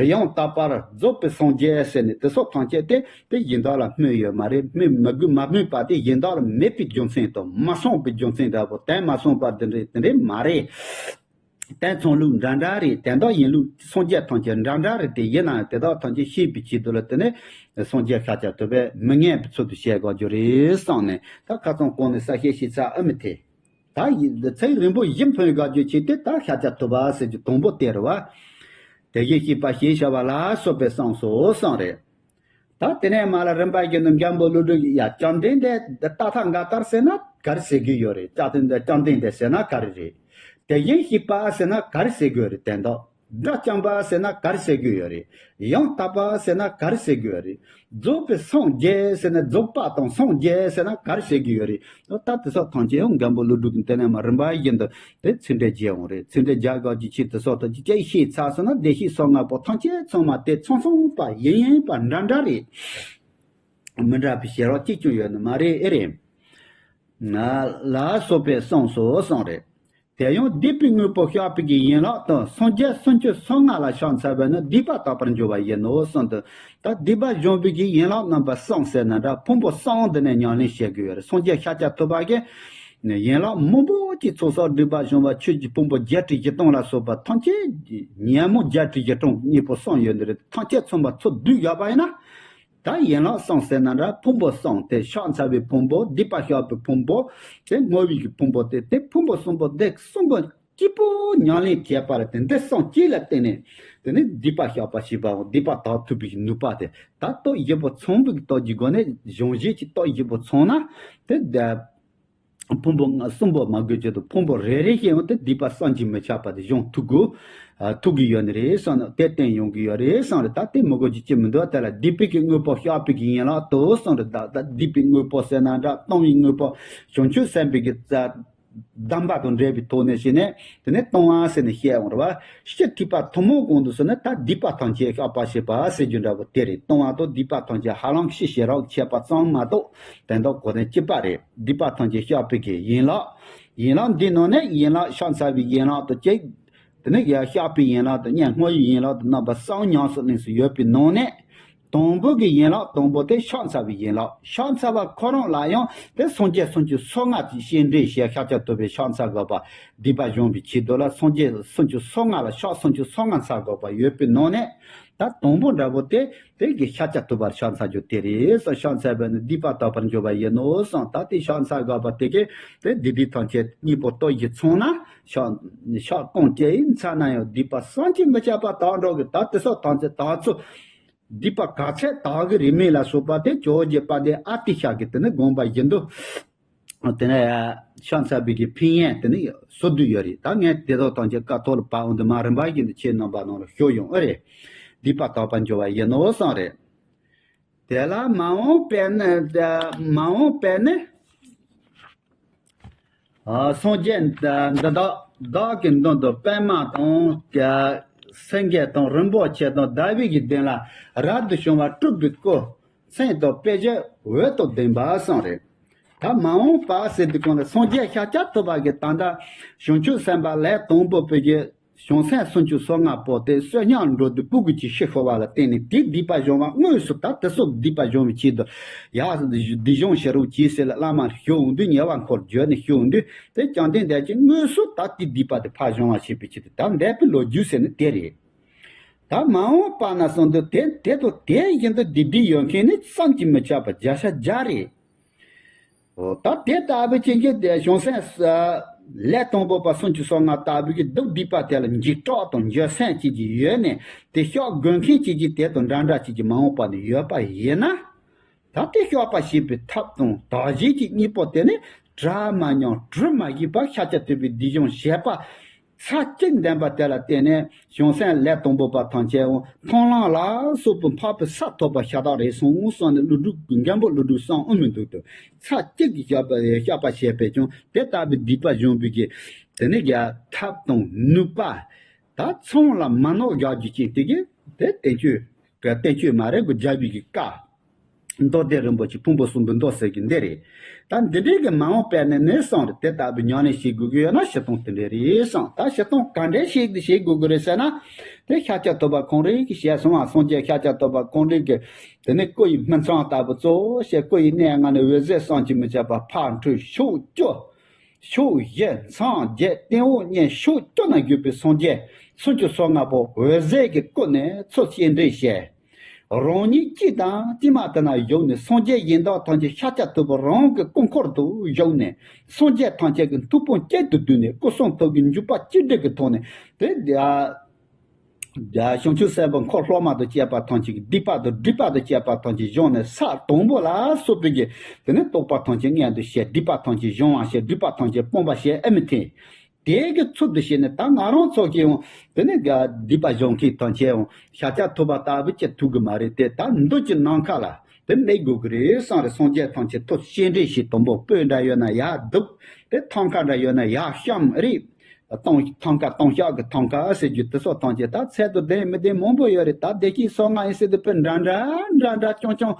ཡང་དག་པར་རྫོགས་པའི་སངས་རྒྱས་ཟེར་ནས་དེ་སོགས་ཐམས་ཅད་དེ་དེ་གཞན་དག་ལ་སྨོས་ཡོད་མ་རེད། སྨོས་མི་དགོས། མ་སྨོས་པ་དེ་གཞན་དག་ལ་མེད་པའི་རྒྱུ་མཚན་དང་མ་གསུངས་པའི་རྒྱུ་མཚན་འདྲ་པོ། དོན་མ་གསུངས་པ་དེ་འདྲ་དེ་འདྲ་མ་རེད། དོན་ཚང་ལུགས་འདྲ་འདྲ་རེད། དོན་དག་ཡིན་ལུགས་སངས་རྒྱས་ཐམས་ཅད་འདྲ་འདྲ་རེད། དེ་ཡིན་ནའང་དེ་དག་ཐམས་ཅད་ཤེས་པའི་ཆེད་དུ་ལ་དེ་ནས་སངས་རྒྱས་ཤཱཀྱ་ཐུབ་པས་མི་ངན་པའི་ཚུལ་དུ་བཤད་དགོས་རྒྱུ་རེད་བསམ་ནས། ད་ཁ་སང་གོང་ནས་གསལ་བཤད་ཞིག་ཚར་ཨ་མི་ཐེ། ད་ཡིན་ཚིག་རིང་པོ་བཞི་ཕུལ་དགོས་རྒྱུ་ཆེད་དེ། ད་ཤཱཀྱ་ཐུབ་པ་ཟེར་རྒྱུ་དང་པོ་དེ་རེད་བ། དེ་བཞིན་གཤེགས་པ་ཞེས་བྱ་བ་ལ་སོགས་པས་གསུངས་སོ་གསུངས་རེད། ད་དེ་ནས་མར་ལ་རིམ་པ་བཞིན་དུ་མགོན་པོ་ཀླུ་སྒྲུབ་ཀྱིས། ཡ་བཅོམ་ལྡན་འདས་ཏ་ཐཱ་ག་ཏཱ་ཟེར་ན་ག་རེ་ཟེར་གྱི་ཡོད་རེད། བཅོམ་ལྡན་འདས་བཅོམ་ལྡན་འདས་ཟེར་ན་ག་རེ་རེད། དེ་བཞིན་གཤེགས་པ་ཟེར་ན་ག་རེ་ཟེར་གྱི་ཡོད་རེད། དོན་དག་དགྲ་བཅོམ་པ་ཟེར་ན་ག་རེ་ཟེར་གྱི་ཡོད་རེད། ཡང་དག་པ་ཟེར་ན་ག་རེ་ཟེར་གྱི་ཡོད་རེད། རྫོགས་པའི་སངས་རྒྱས་ཟེར་ན། རྫོགས་པ་དང་སངས་རྒྱས་ཟེར་ན་ག་རེ་ཟེར་གྱི་ཡོད་རེད། ད་དེ་སོགས་ཐམས་ཅད་ཡང་མགོན་པོ་ཀླུ་སྒྲུབ་ཀྱིས་དེ་ནས་མར་རིམ་པ་བཞིན་དུ་དེ་ཚིག་འགྲེལ་བྱས་ཡོང་རེད། ཚིག་འགྲེལ་རྒྱག་དགོས་ཀྱི་ཆེད་དུ་སོགས་དང་ཅི་ཅི་ཤེས་ཚར་སོང་ན། བདེ་གཤེགས་སོ་ལྔ་པོ་ཐམས་ཅད་ཚང་མ་དེ་ཚང་ཚང་པ་ཡིན་ཡིན་པ་འདྲ་འདྲ་རེད། མི་འདྲ་བའི་ཞེ་དྲག་གཅིག་ཀྱང་ཡོད་ནི་མ་རེད། ཨེ་རེད། ང་ལ་སོགས་པས་གསུངས་སོ་གསུངས་རེད། དེ་ཡང་སྡིག་པའི་དངོས་པོ་བཤགས་པའི་གི་ཡན་ལག་དང་སངས་རྒྱས་སུམ་ཅུ་སོ་ལྔ་ལ་ཕྱག་འཚལ་བས་ནི་སྡིག་པ་དག་པར་འགྱུར་བ་ཡིན་ནོ་གསུངས་ཏེ། ད་སྡིག་པ་སྦྱོང་བའི་གི་ཡན་ལག་རྣམ་པ་གསུམ་ཟེར་ན་འདྲ། ཕུང་པོ་གསུམ་འདི་ནས་ཉམས་ལེན་བྱེད་དགོས་ཡོད་རེད། སངས་རྒྱས་ཤཱཀྱ་ཐུབ་པ་གིས་ཡན་ལག་མང་པོ་ཅིག་ཚོགས་བསགས་སྒྲིབ་པ་སྦྱོང་བ་ཆོས་ཀྱི་ཕུང་པོ་བརྒྱད་ཁྲི་བཞི་སྟོང་ལ་སོགས་པ་ཐམས་ཅད་ཉོན་མོངས་བརྒྱད་ཁྲི་བཞི་སྟོང་དངོས་པོ་གསུམ་ཡོད་འདི་རེད། ཐམས་ཅད་ཚང་མ་ཚོགས་བསྡུས་ཡོད་པ་ཡིན་ན། ད་ཡན་ལག་གསུམ་ཟེར་ན་འདྲ། ཕུང་པོ་གསུམ་དེ་ཕྱག་འཚལ་བའི་ཕུང་པོ། སྡིག་པ་བཤགས་པའི་ཕུང་པོ། དེ་བསྔོ་བའི་གི་ཕུང་པོ་དེ། དེ་ཕུང་པོ་གསུམ་པོ་དེ་གསུམ་པོ་གཅིག་པོ་ཉམས་ལེན་བྱས་པ་ལ་བརྟེན། འདི་གསུམ་གཅིག་ལ་བརྟེན་ནས་དེ་ནི་སྡིག་པ་བཤགས་པ་ཞེས་པའོ། སྡིག་པ་དག་ཐུབ་པའི་ནུས་པ་དེ། ད་སྟོབས་བཞི་པོ་ཚང་བའི་སྟོབས་ཀྱི་སྒོ་ནས། གཞུང་བཞི་གི་སྟོབས་བཞི་པོ་ཚང་ན་དེ། ཕུང་པོ་ལྔ་གསུམ་པོ་མ་དགོས་ཆེད་དུ་ཕུང་པོ་རེ་རེ་བཞིན་དུ་སྡིག་པ་བསམ་གྱིས་མི་ཁྱབ་པ་དེ་སྦྱོང་ཐུབ་དགོས། ཨ་ཐུབ་ཀྱི་ཡོད་ནི་རེད་བསམ་ནས་དེ་བསྟན་ཡོང་གི་ཡོད་རེད་བསམ་རེད། ད་དེ་མི་དགོས་ཀྱི་ཅི་མི་འདུག་དེ་ལ་སྡིག་པའི་གི་དངོས་པོ་བཤགས་པའི་གི་ཡན་ལག་ཏུ་བསམ་རེད། ད་ད་སྡིག་པའི་དངོས་པོ་ཟེར་ན་འདྲ། གཏོང་བའི་དངོས་པོ་བྱང་ཆུབ་སེམས་དཔའི་གི་རྩ་གདམས་པ་དང་འབྲེལ་བའི་ཐོག་ནས་བྱས་ནས་དེ་ནས་གཏོང་བ་ཟེར་ནས་བཤད་འོང་རེད་བ། སྤྱིར་ཐེག་པ་ཐུན་མོང་གོང་དུ་སོང་ན་ད་སྡིག་པ་ཐམས་ཅད་བཤགས་པ་ཞེས་པ་ཟེར་རྒྱུ་འདྲ་པོ་དེ་རེད། གཏོང་བ་དང་སྡིག་པ་ཐམས་ཅད་ཧ་ལམ་ཤི་ཞེ་རག་ཆད་པ་ཙམ་མ་གཏོགས་དོན་དག་གོ་དོན་གཅིག་པ་རེད། སྡིག་པ་ཐམས་ཅད་བཤགས་པའི་གི་ཡན་ལག་ཡན་ལག་འདི་ནང་ནས་ཡན་ལག་ཕྱག་འཚལ་བའི་ཡན་ལག་ཏུ་གཅིག་དེ་ནས་ཡང་བཤགས་པའི་ཡན་ལག་དང་ཉན་བསྔོ་བའི་ཡན་ལག་ཏུ་རྣམ་པ་གསུམ་ཉམས་སུ་ལེན་སྲོལ་ཡོད་པའི་ནང་ནས། དང་པོ་གི་ཡན་ལག་དང་པོ་དེ་ཕྱག་འཚལ་བའི་ཡན་ལག་ཕྱག་འཚལ་བ་ཁོ་རང་ལ་ཡང་དེ་སངས་རྒྱས་སུམ་ཅུ་སོ་ལྔ་དེ་སྤྱན་འདྲེན་བྱས་ཤཱཀྱ་ཐུབ་པའི་ཕྱག་འཚལ་དགོས་པ། སྡིག་པ་སྦྱོང་བའི་ཆེད་དུ་ལ་སངས་རྒྱས་སུམ་ཅུ་སོ་ལྔ་ལ་ཕྱག་སུམ་ཅུ་སོ་ལྔ་འཚལ་དགོས་པ་ཡོད་པའི་ནང་ནས། ད་དང་པོ་འདྲ་པོ་དེ་དེ་གི་ཤཱཀྱ་ཐུབ་པར་ཕྱག་འཚལ་རྒྱུ་དེ་རེད་ཟེར། ཕྱག་འཚལ་བས་ནི་སྡིག་པ་དག་པར་འགྱུར་བ་ཡིན་ནོ་གསུངས། ད་དེ་ཕྱག་འཚལ་དགོས་པ་དེ་གི་དེ་སྡིག་སྒྲིབ་ཐམས་ཅད་དངོས་པོ་སྟོབས་བཞི་ཚང་ན་ཕྱག་ཕྱག་གང་བྱས་ཡིན་ཚར་ན་ཡང་སྡིག་པ་བསམ་གྱིས་མི་ཁྱབ་པ་དག་འགྲོ་གི། ད་དེ་སོགས་ཐམས་ཅད་དག་ཚུལ། སྡིག་པ་ག་ཚད་དག་གི་རིན་མེད་ལ་སོགས་པ་དེ་ཇོ་བོ་རྗེ་དཔལ་ལྡན་ཨ་ཏི་ཤ་གིས་དེ་ནི་དགོངས་པ་བཞིན་དུ། དེ་ནས་ཕྱག་འཚལ་བའི་གི་ཕན་ཡོན་དེ་ནི་སོ་བསྡུས་ཡོད་རེད། ད་ངས་དེ་དག་ཐམས་ཅད་ཀ་ཐོག་ལ་བབ་འོང་དུ་མ་རིམ་པ་བཞིན་དུ་ཁྱེད་རྣམ་པ་ནང་ལ་ཞུ་ཡོང་ཨེ་རེད། སྡིག་པ་དག་པར་འགྱུར་བ་ཡིན་ནོ་གསུངས་རེད། དེ་ལ་མ་འོངས་པས་ནི། མ་འོངས་པས་ནི། ཨ་སངས་རྒྱས་འདི་དག་བདག་གི་མདུན་དུ་པདྨ་དང་སེང་གེ་དང་རིན་པོ་ཆེ་དང་ཟླ་བའི་གི་གདན་ལ་རབ་ཏུ་བྱུང་བ་སྤྲུལ་པའི་སྐུ། མཚན་དང་དཔེ་བྱད་འོད་དང་ལྡན་པ་གསུངས་རེད། ད་མ་འོངས་པ་ཟེར་དུས་གང་ལ་སངས་རྒྱས་ཤཱཀྱ་ཐུབ་པ་གི་ད་ལྟ་བྱང་ཆུབ་སེམས་དཔའ་ལས་དང་པོ་པའི་གི་བྱང་སེམས་སུམ་ཅུ་སོ་ལྔ་པོ་དེ་བསོད་སྙོམས་འགྲོ་དུས་སྤུ་གུ་གཅིག་ཤི་ཤོར་བ་ལ་བརྟེན་ནས་དེའི་སྡིག་པ་སྦྱོང་བ་དངོས་སུ་ད་དེ་ཚོ་སྡིག་པ་སྦྱོང་བའི་ཆེད་དུ་ཡ་སྡིག་སྦྱོང་བྱེད་རོགས་གྱིས་ཟེར་ལ་བླ་མར་ཞུ་འོང་དུས་ཉེ་བར་འཁོར་བརྗོད་ནས་ཞུ་འོང་དུས་དེ་བཅོམ་ལྡན་འདས་ཀྱིས་དངོས་སུ་ད་དེའི་སྡིག་པ་དེ་ཕར་སྦྱོང་བ་བྱེད་པའི་ཆེད་དུ་ད་འདས་པའི་ལོ་རྒྱུས་ཟེར་ནི་དེ་རེད། ད་མ་འོངས་པ་ན་སོང་དུས་དེ་དེ་དང་དེ་བཞིན་དུ་སྡིག་སྒྲིབ་ཡོད་མཁན་ནི་བསམ་གྱིས་མི་ཁྱབ་པ་བརྒྱ་ཆ་བརྒྱ་རེད། ད་དེ་ལྟ་བུའི་ཅན་གྱི་དེ་བྱང་སེམས་ལས་དང་པོ་པ་སུམ་ཅུ་སོ་ལྔ་ལྟ་བུའི་གི་སྡིག་སྡིག་པ་དེ་ལ་འཇིགས་སྐྲག་དང་འགྱོད་སེམས་བཅས་ཀྱི་ཡོད་ནས་དེ་སྐྱོབ་དགོས་མཁན་བཅས་ཀྱི་དེ་དང་འདྲ་འདྲ་བཅས་ཀྱི་མ་འོངས་པ་ནས་ཡོད་པ་ཡིན་ན། ད་དེ་སྐྱོབ་པ་བྱེད་པའི་ཐབས་དང་དག་བྱེད་ཀྱི་གཉེན་པོ་དེ་ནི་གྲ་མ་ཉམས་གྲུ་མ་བཞི་པ་ཤཱཀྱ་ཐུབ་པའི་སྡིག་སྦྱོང་བྱེད་པ། ཚར་གཅིག་འདོན་པ་དེ་ལ་བརྟེན་ནས་བྱང་སེམས་ལས་དང་པོ་པ་ཐམས་ཅད་འོང་མཐོང་ལམ་ལ་སོགས་པའི་འཕགས་པའི་ས་ཐོབ་པ་ཤ་སྟག་རེད་གསུངས་གསུངས་ནས་ཀླུ་སྒྲུབ་ཀྱི་མགོན་པོ་ཀླུ་སྒྲུབ་གསུངས་ཨ་མི་འདུག་ཏུ། ཚར་གཅིག་གི་སྐྱོབ་པ་སྐྱོབ་པ་བྱས་པས་ཀྱང་དེ་ལྟ་བུའི་སྡིག་པ་སྦྱོང་བའི་གི་དེ་ནི་རྒྱ་ཐབས་དང་ནུས་པ། ད་ཚོང་ལ་མ་ནོར་རྒྱག་རྒྱུ་ཅན་དེ་གི་དེ་བསྟན་བཅོས་གི་བསྟན་བཅོས་མ་རེད་གོ་རྒྱལ་བའི་གི་བཀའ། མདོ་སྡེ་རིན་པོ་ཆེ་ཕུང་པོ་གསུམ་པའི་མདོ་ཟེར་གི་འདི་རེད། ད་འདི་འདྲའི་གི་མ་འོངས་པ་ནས་ནས་སོང་རེད་དེ་ལྟ་བུའི་ཉམས་ལེན་བྱེད་དགོས་ཀྱི་ཡོད་ན་བཞི་སྟོང་དེ་འདྲའི་རེད་སོང་ད་བཞི་སྟོང་ག་འདྲའི་ཞིག་ཏུ་བྱེད་དགོས་ཀྱི་རེད་ཟེར་ན། དེ་ཤཱཀྱ་ཐུབ་པ་ཁོང་རང་གི་ཞལ་གསུང་བ་སངས་རྒྱས་ཤཱཀྱ་ཐུབ་པ་ཁོང་རང་གི་དེ་ནི་སྐུ་ཡི་སྨིན་མཚམས་ལྟ་བུ་གཙོ་བོ་ཞེས་སྐུ་ཡི་གནས་ལྔ་ནི་འོད་ཟེར་བསམ་གྱིས་མི་ཁྱབ་པ་ཕར་འཕྲོས་ཕྱོགས་བཅུ། ཕྱོགས་བཞི་མཚམས་བརྒྱད་སྟེང་འོག་གཉིས་ཕྱོགས་བཅུ་ན་བཞུགས་པའི་སངས་རྒྱས་སུམ་ཅུ་སོ་ལྔ་པོ་འོད་ཟེར་གྱི་སྐུ་ནས་ཚུར་སྤྱན་འདྲེན་བྱས། རང་ཉིད་སྤྱི་དང་སྤྱི་མ་དེ་ན་བཞུགས་ནས་སངས་རྒྱས་གཞན་དག་ཐམས་ཅད་ཤཱཀྱ་ཐུབ་པ་རང་གི་སྐུ་འཁོར་དུ་བཞུགས་ནས་སངས་རྒྱས་ཐམས་ཅད་ཀྱི་ཐུགས་དཔང་གཅིག་ཏུ་བསྡུས་ནས་སྐུ་གསུང་ཐུགས་ཀྱི་འཇུག་པ་གཅིག་སྒྲིལ་གྱི་ཐོག་ནས་དེ། བྱང་ཆུབ་སེམས་དཔའ་འཁོར་སློབ་མ་དང་བཅས་པ་ཐམས་ཅད་ཀྱི་སྡིག་པ་དང་སྒྲིབ་པ་དང་བཅས་པ་ཐམས་ཅད་སྦྱངས་ནས་ས་དང་པོ་ལ་སོགས་པའི་གི་དེ་ནས་རྟོགས་པ་ཐམས་ཅད་མངོན་དུ་བྱས་སྒྲིབ་པ་ཐམས་ཅད་སྦྱང་བ་བྱས་སྒྲིབ་པ་ཐམས་ཅད་སྤོང་བ་བྱས་ཨེ་མི་ཐེ། དེ་གི་ཚུལ་དུ་བྱས་ནས་ད་ང་རང་ཚོ་གིས་ཡང་དེ་ནས་སྒྲིབ་པ་སྦྱང་མཁན་ཐམས་ཅད་ཡང་ཤཱཀྱ་ཐུབ་པ་ལྟ་བུ་ཅིག་ཐུབ་གི་མ་རེད་དེ་ད་འདི་ཀྱི་ནམ་མཁའ་ལ་དེ་མེད་དགོས་གི་རེད་བསམ་རེད་སངས་རྒྱས་ཐམས་ཅད་ཐུགས་སྤྱན་འདྲེན་བྱས་དང་པོ་སྤོས་འདྲ་ཡོད་ན་ཡར་འདུག་དེ་ཐང་ཀ་འདྲ་ཡོད་ན་ཡར་བཤམས་རེད། སྟོང་ཐང་ཀ་སྟོང་ཤག་གི་ཐང་ཀ་ཟེར་རྒྱུ་དེ་སོགས་ཐམས་ཅད་ད་ཚད་དུ་ལྡན་མི་ལྡན་མང་པོ་ཡོད་རེད་ད་བདེ་སྐྱིད་སོ་ལྔ་ཡིན་ཟེར་དུས་དཔེ་འདྲ་འདྲ་འདྲ་འདྲ་ཅུང་ཅུང་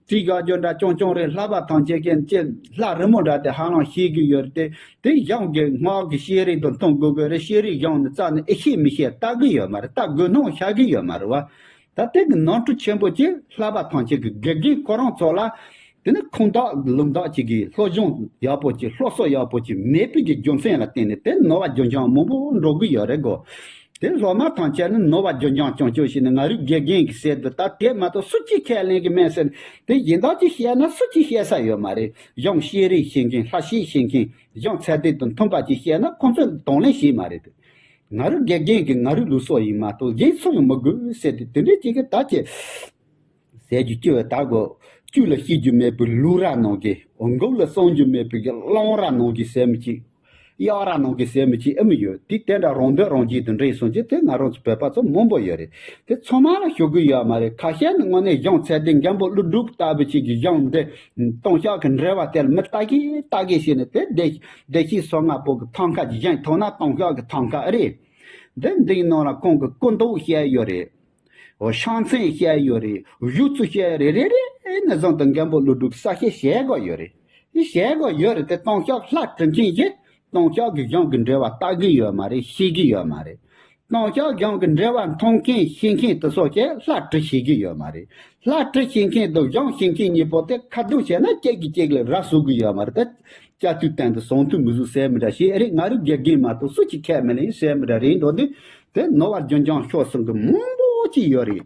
དྲི་དགའ་རྒྱུ་འདྲ་ཅུང་ཅུང་རེད་ལྷ་པ་ཐམས་ཅད་ཀྱི་ཅེ་ལྷ་རི་མོ་འདྲ་དེ་ཧ་ལམ་ཤེས་ཀྱི་ཡོད་རེད་དེ་དེ་གཞུང་གི་སྔགས་ཀྱི་ཤེས་རིག་དང་མཐུན་དགོས་དགོས་རེད་ཤེས་རིག་གཞུང་ནི་རྩ་ནས་ཨེ་ཤེས་མི་ཤེས་ལྟ་གི་ཡོད་མ་རེད་ལྟ་དགོས་སྣང་བྱ་གི་ཡོད་མ་རེད་བ། ད་དེ་གི་ནོར་འཁྲུལ་ཆེན་པོ་ཅིག་ལྷ་པ་ཐམས་ཅད་ཀྱི་དགེ་རྒན་ཁོ་རང་ཚོ་ལ། དེ་ནི་ཁུངས་དག་ལུང་དག་ཅིག་གིས་སློབ་སྦྱོང་ཡག་པོ་ཅིག་སློབ་གསོ་ཡག་པོ་ཅིག་མེད་པའི་གི་རྒྱུ་མཚན་ལ་བརྟེན་ནས་དེ་ནོར་བ་རྒྱུན་འབྱུང་མང་པོ་འགྲོ་གི་ཡོད་རེད་གོ། དེ་སློབ་མ་ཐམས་ཅད་ནི་ནོར་བ་རྒྱུན་འབྱུང་སྐྱོང་སྐྱོང་བྱས་ནས་ང་རུ་དགེ་རྒན་གྱི་ཟེར་དུ་ད་དེ་མ་གཏོགས་སུ་གཅིག་ཁས་ལེན་གི་མེད་ཟེར་དེ་ཡིན་དག་ཅིག་བཤད་ན་སུ་གཅིག་བཤད་ས་ཡོད་མ་རེད། གཞུང་ཤེས་རིག་ཤེས་མཁན་ལྷ་ཤེས་ཤེས་མཁན་གཞུང་ཚད་ལྡན་དང་མཐུན་པ་ཅིག་བཤད་ན་ཁོང་ཚོས་གདོང་ལེན་བྱེད་མ་རེད། ང་རུ་དགེ་རྒན་གྱི་ང་རུ་ལུགས་སྲོལ་ཡིན་མ་གཏོགས་གཞན་སུ་ཡང་མི་དགོས་ཟེར་ཏེ་དེ་འདྲའི་ཅིག་གི་ད་ཅི། ཟས་རྒྱུ་སྐྱེ་བའི་ད་གོ་བཅུད་ལ་ཤེས་རྒྱུ་མེད་པའི་ལུག་ར་ནང་གི་འོ་འགོག་ལ་གསང་རྒྱུ་མེད་པའི་གི་གླང་ར་ནང་གི་ཟས་མི་ཅིག་གཡག་ར་ནང་གི་ཟས་མི་ཅིག་ཨེ་མི་ཡོད་དེ་དེ་འདྲ་རང་འདོད་རང་བྱེད་དུ་འདྲེས་སོང་ཅི་དེ་ང་རང་ཚོ་བོད་པ་ཚོ་མང་པོ་ཡོད་རེད་དེ་ཚང་མ་ལ་ཞུ་གི་ཡོད་མ་རེད་ཁ་ཤས་ནི་དངོས་གནས་གཞུང་ཚད་ལྡན་མགོན་པོ་ཀླུ་སྒྲུབ་ལྟ་བུ་ཅིག་གི་གཞུང་འདི་ལྟུང་བཤགས་ཀྱི་འགྲེལ་བ་དེ་ལ་མི་ལྟ་གི་ལྟ་གི་བྱས་ནས་དེ་བདེ་བདེ་སྐྱིད་སོ་ལྔ་པོ་གི་ཐང་ཀ་ཅིག་བཞེངས་ཐུབ་ན་ལྟུང་བཤགས་ཀྱི་ཐང་ཀ་ཨེ་རེད། འདི་འདིའི་ནང་ལ་ཁོང་གི་སྐུ་མདོག་བཤད་ཡོད་རེད། འོ་ཤང་ཚན་བཤད་ཡོད་རེད། བཞུགས་ཚུལ་བཤད་ཡོད་རེད་རེ་རེ་རེ་ནས་བཟུང་དུ་མགོན་པོ་ཀླུ་སྒྲུབ་གསལ་བཤད་བྱེད་དགོས་ཡོད་རེད། བཤད་དགོས་ཡོད་རེད་དེ་ལྟུང་བཤགས་ལྷ་བྲི་མཁན་གྱིས་ལྟུང་བཤགས་ཀྱི་གཞུང་གི་འགྲེལ་བ་ལྟ་གི་ཡོད་མ་རེད་ཤེས་ཀྱི་ཡོད་མ་རེད། ལྟུང་བཤགས་གཞུང་གི་འགྲེལ་བ་མཐོང་མཁན་ཤེས་མཁན་དེ་ཚོ་གིས་ལྷ་བྲི་ཤེས་ཀྱི་ཡོད་མ་རེད། ལྷ་བྲི་ཤེས་མཁན་དང་གཞུང་ཤེས་མཁན་གཉིས་པོ་དེ་ཁ་རྡུང་བྱས་ན་གཅིག་གིས་གཅིག་ལ་ར་ཟུག་གི་ཡོད་མ་རེད་དེ། སྐྱ་དུས་སྟེང་དུ་ཟང་ཐུ་མི་ཟུག་ཟེར་མི་འདྲ་ཞིག་ཨེ་རེད་ང་རུ་དགེ་རྒན་མ་གཏོགས་སུ་གཅིག་ཁས་མི་ལེན་ཟེར་མི་འདྲ་རེད་འགྲོ་འདི། དེ་ནོར་བ་རྒྱུན་འབྱུང་ཤོར་སོང་གི་མང་པོ་ཅིག་ཡོད་རེད།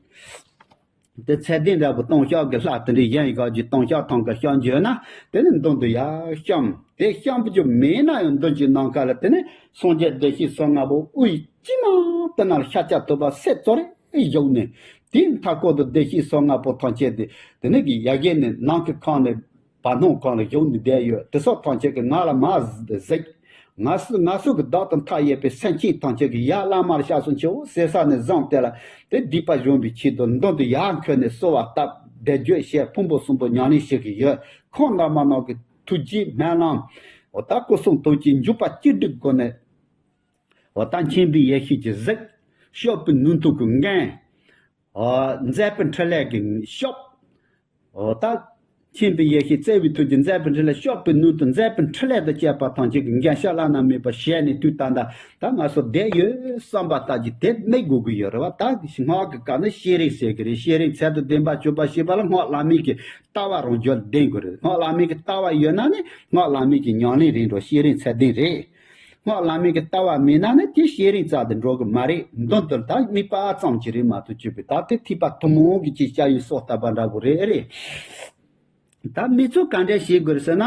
དེ་ཚད་ལྡན་འདྲ་པོ་ལྟུང་བཤགས་ཀྱི་ལྷ་དེ་འདྲའི་གཞན་ཡི་ག་གི་ལྟུང་བཤགས་ཐང་ག་བཤམས་བྱོས་ན་དེ་ནི་མདུན་དུ་ཡར་བཤམས་དེ་བཤམས་རྒྱུ་མེད་ན་ཡང་མདུན་གྱི་ནམ་མཁའ་ལ་དེ་ནི་སངས་རྒྱས་བདེ་གཤེགས་སོ་ལྔ་པོ་དབུའི་དཀྱིལ་མ་དེ་ན་ལ་ཤཱཀྱ་ཐུབ་པ་སྲས་གཙོ་རེ་བཞུགས་ནས་དེའི་མཐའ་སྐོར་དུ་བདེ་གཤེགས་སོ་ལྔ་པོ་ཐམས་ཅད་དེ་དེ་ནི་གི་ཡ་གྱལ་ནས་ནམ་མཁའི་ཁམས་ནས། བར་སྣང་གང་ལ་བཞུགས་ནས་བསྡད་ཡོད། དེ་སོགས་ཐམས་ཅད་ཀྱིས་ང་ལ་མར་གཟིགས། ང་སུ་ང་སུ་གི་བདག་ཏུ་མཐའ་ཡས་པའི་སེམས་ཅན་ཐམས་ཅད་ཀྱིས་ཡར་བླ་མར་སྐྱབས་སུ་མཆིའོ་ཟེར་ས་ནས་བཟུང་སྟེ་ལ་དེ་སྡིག་པ་སྦྱོང་བའི་ཆེད་དུ་མདུན་དུ་ཡར་འཁོད་ནས་གསོལ་བ་བཏབ་བཟླས་བརྗོད་བྱས་ཕུང་པོ་གསུམ་པོ་ཉམས་ལེན་བྱེད་ཀྱི་ཡོད། ཁོང་རྣམ་པ་རྣམས་ཀྱི་ཐུགས་རྗེའི་སྨོན་ལམ། འོ་ད་སྐུ་གསུང་ཐུགས་ཀྱི་འཇུག་པ་གཅིག་སྒྲིལ་སྒོ་ནས། འོ་ད་མཁྱེན་པའི་ཡེ་ཤེས་ཀྱི་གཟིགས། སྐྱོབ་པའི་ནུས་མཐུ་གི་འགན། འོ་མཛད་པའི་འཕྲིན་ལས་ཀྱི་སྐྱོབ། འོ་ད་ མཁྱེན་པའི་ཡེ་ཤེས་བརྩེ་བའི་ཐུགས་རྗེ་མཛད་པའི་འཕྲིན་ལས་སྐྱོབ་པའི་སྣོད་དུ་མཛད་པའི་འཕྲིན་ལས་དང་བཅས་པ་ཐམས་ཅད་ཀྱི་འགན་ཤེས་བླ་ན་མེད་པ་བཞེས་ནས་དུས་ད་ལྟ་ད་ང་ཚོ་བསྡད་ཡོད་བསམ་པ་ལྟ་ཅི་དེ་སྨྲས་དགོས་ཀྱི་ཡོད་རེད་བ། ད་སྔགས་ཀྱི་སྐབས་ནི་ཤེས་རིག་ཟེར་གྱི་རེད། ཤེས་རིག་ཚད་དང་ལྡན་པ་སྤྱོད་པ་ཤེས་པ་ལ་སྔགས་བླ་མེད་ཀྱི་ལྟ་བ་རང་རྒྱུད་ལྡན་དགོས་རེད། སྔགས་བླ་མེད་ཀྱི་ལྟ་བ་ཡོད་ན་ནི་སྔགས་བླ་མེད་ཀྱི་ཉམས་ལེན་རེད་འགྲོ། ཤེས་རིག་ཚད་ལྡན་རེད། སྔགས་བླ་མེད་ཀྱི་ལྟ་བ་མེད་ན་ནི་དེ་ཤེས་རིག་རྩལ་དུ་འགྲོ་གི་མ་རེད། མདུན་དུ་ད་དམིགས་པ་ཙམ་གྱིས་རེད་མ་གཏོགས་བཅོས་པའི་ད་དེ་ཐེག་པ་ཐུན་མོང་གི་ཅིག་བྱ་ཡུལ་སོགས་ལྟ་བ་འདྲ་པོ་རེད་རེད། ད་དམིགས་ཚུལ་ག་འདྲ་བྱེད་དགོས་ཟེར་ན།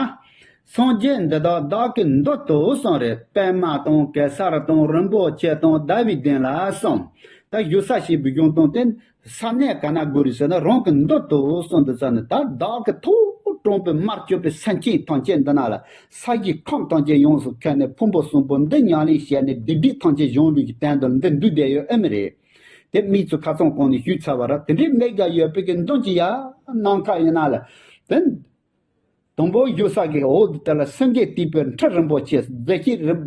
སངས་རྒྱས་འདི་དག་བདག་གིས་མདུན་དུ་གསུངས་རེད། པདྨ་དང་གེ་སར་དང་རིན་པོ་ཆེ་དང་ཟླ་བའི་གདན་ལ་གསུངས། ད་ཞུ་ས་ཞེས་པའི་གཞུང་དོན་དེ། ས་གནས་ག་ན་དགོས་རེད་ཟེར་ན་རང་གི་མདུན་དུ་གསུངས་འདུག་ཟེར་ནས། ད་བདག་གི་ཐུགས་དྲན་པའི་མར་གྱུར་པའི་སེམས་ཅན་ཐམས་ཅད་འདི་ན་ལ་ས་གཞིའི་ཁམས་ཐམས་ཅད་ཡོངས་སུ་ཁྱབ་ནས་ཕུང་པོ་གསུམ་པོ་འདི་ཉམས་ལེན་བྱས་ནས་སྡིག་སྒྲིབ་ཐམས་ཅད་སྦྱོང་བའི་གི་དོན་དུ་འདི་འདུས་བསྡད་ཡོད་ཨེ་མི་རེད། དེ་དམིགས་ཚུལ་ཁ་སང་གོང་ནས་ཞུས་ཚར་བ་ར། དེ་འདྲའི་དམིགས་ཀ་ཡོད་པའི་གི་མདུན་གྱི་ཡ་ནམ་མཁའ་ཡིན་ན་ལ་དེ། དང་པོ་བཞུགས་ས་གི་འོག་ཏུ་དེ་ལ་སེང་གེས་བཏེགས་པའི་ཁྲི་རིན་པོ་ཆེ་མཛེས་བྱེད་རིན་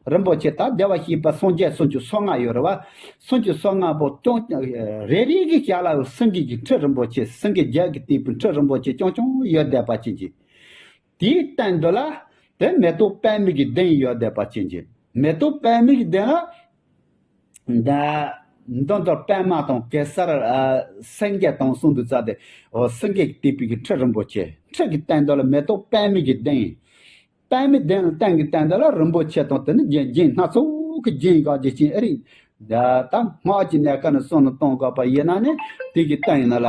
རིན་པོ་ཆེ། ད་བདེ་བར་གཤེགས་པ་སངས་རྒྱས་སུམ་ཅུ་སོ་ལྔ་ཡོད་རེད་བ། སུམ་ཅུ་སོ་ལྔ་པོ་ཀྱང་རེ་རེ་གི་ཞལ་ལ་སེང་གེ་གི་ཁྲི་རིན་པོ་ཆེ། སེང་གེ་བརྒྱད་ཀྱིས་བཏེགས་པའི་ཁྲི་རིན་པོ་ཆེ་རྐྱང་རྐྱང་ཡོད་བསྡད་པ་ཅན་གྱི། དེའི་སྟེང་དུ་ལ་དེ་མེ་ཏོག་པདྨ་གི་གདན་ཡོད་བསྡད་པ་ཅན་གྱི། མེ་ཏོག་པདྨ་གི་གདན་ལ། ད་མདུན་དུ་པདྨ་དང་གེ་སར་ཨ་སེང་གེ་དང་གསུམ་དུ་བཙལ་ཏེ། འོ་སེང་གེས་བཏེགས་པའི་གི་ཁྲི་རིན་པོ་ཆེ། ཁྲི་གི་སྟེང་དུ་ལ་མེ་ཏོག་པདྨ་གི་གདན། པདྨའི་གདན་ལ་སྟེང་གི་སྟེང་དུ་ལ་རིན་པོ་ཆེ་དང་དེ་ནི་རྒྱན་རྒྱན་སྣ་ཚོགས་ཀྱི་རྒྱན་གང་ཅི་ཅན་ཨེ་རིག་ད་ད་སྔགས་ཀྱི་གནས་སྐབས་ནས་གསུངས་ནས་གཏོང་དགོས་པ་ཡིན་ན་ནི་དེ་གི་སྟེང་ཡིན་ན་ལ།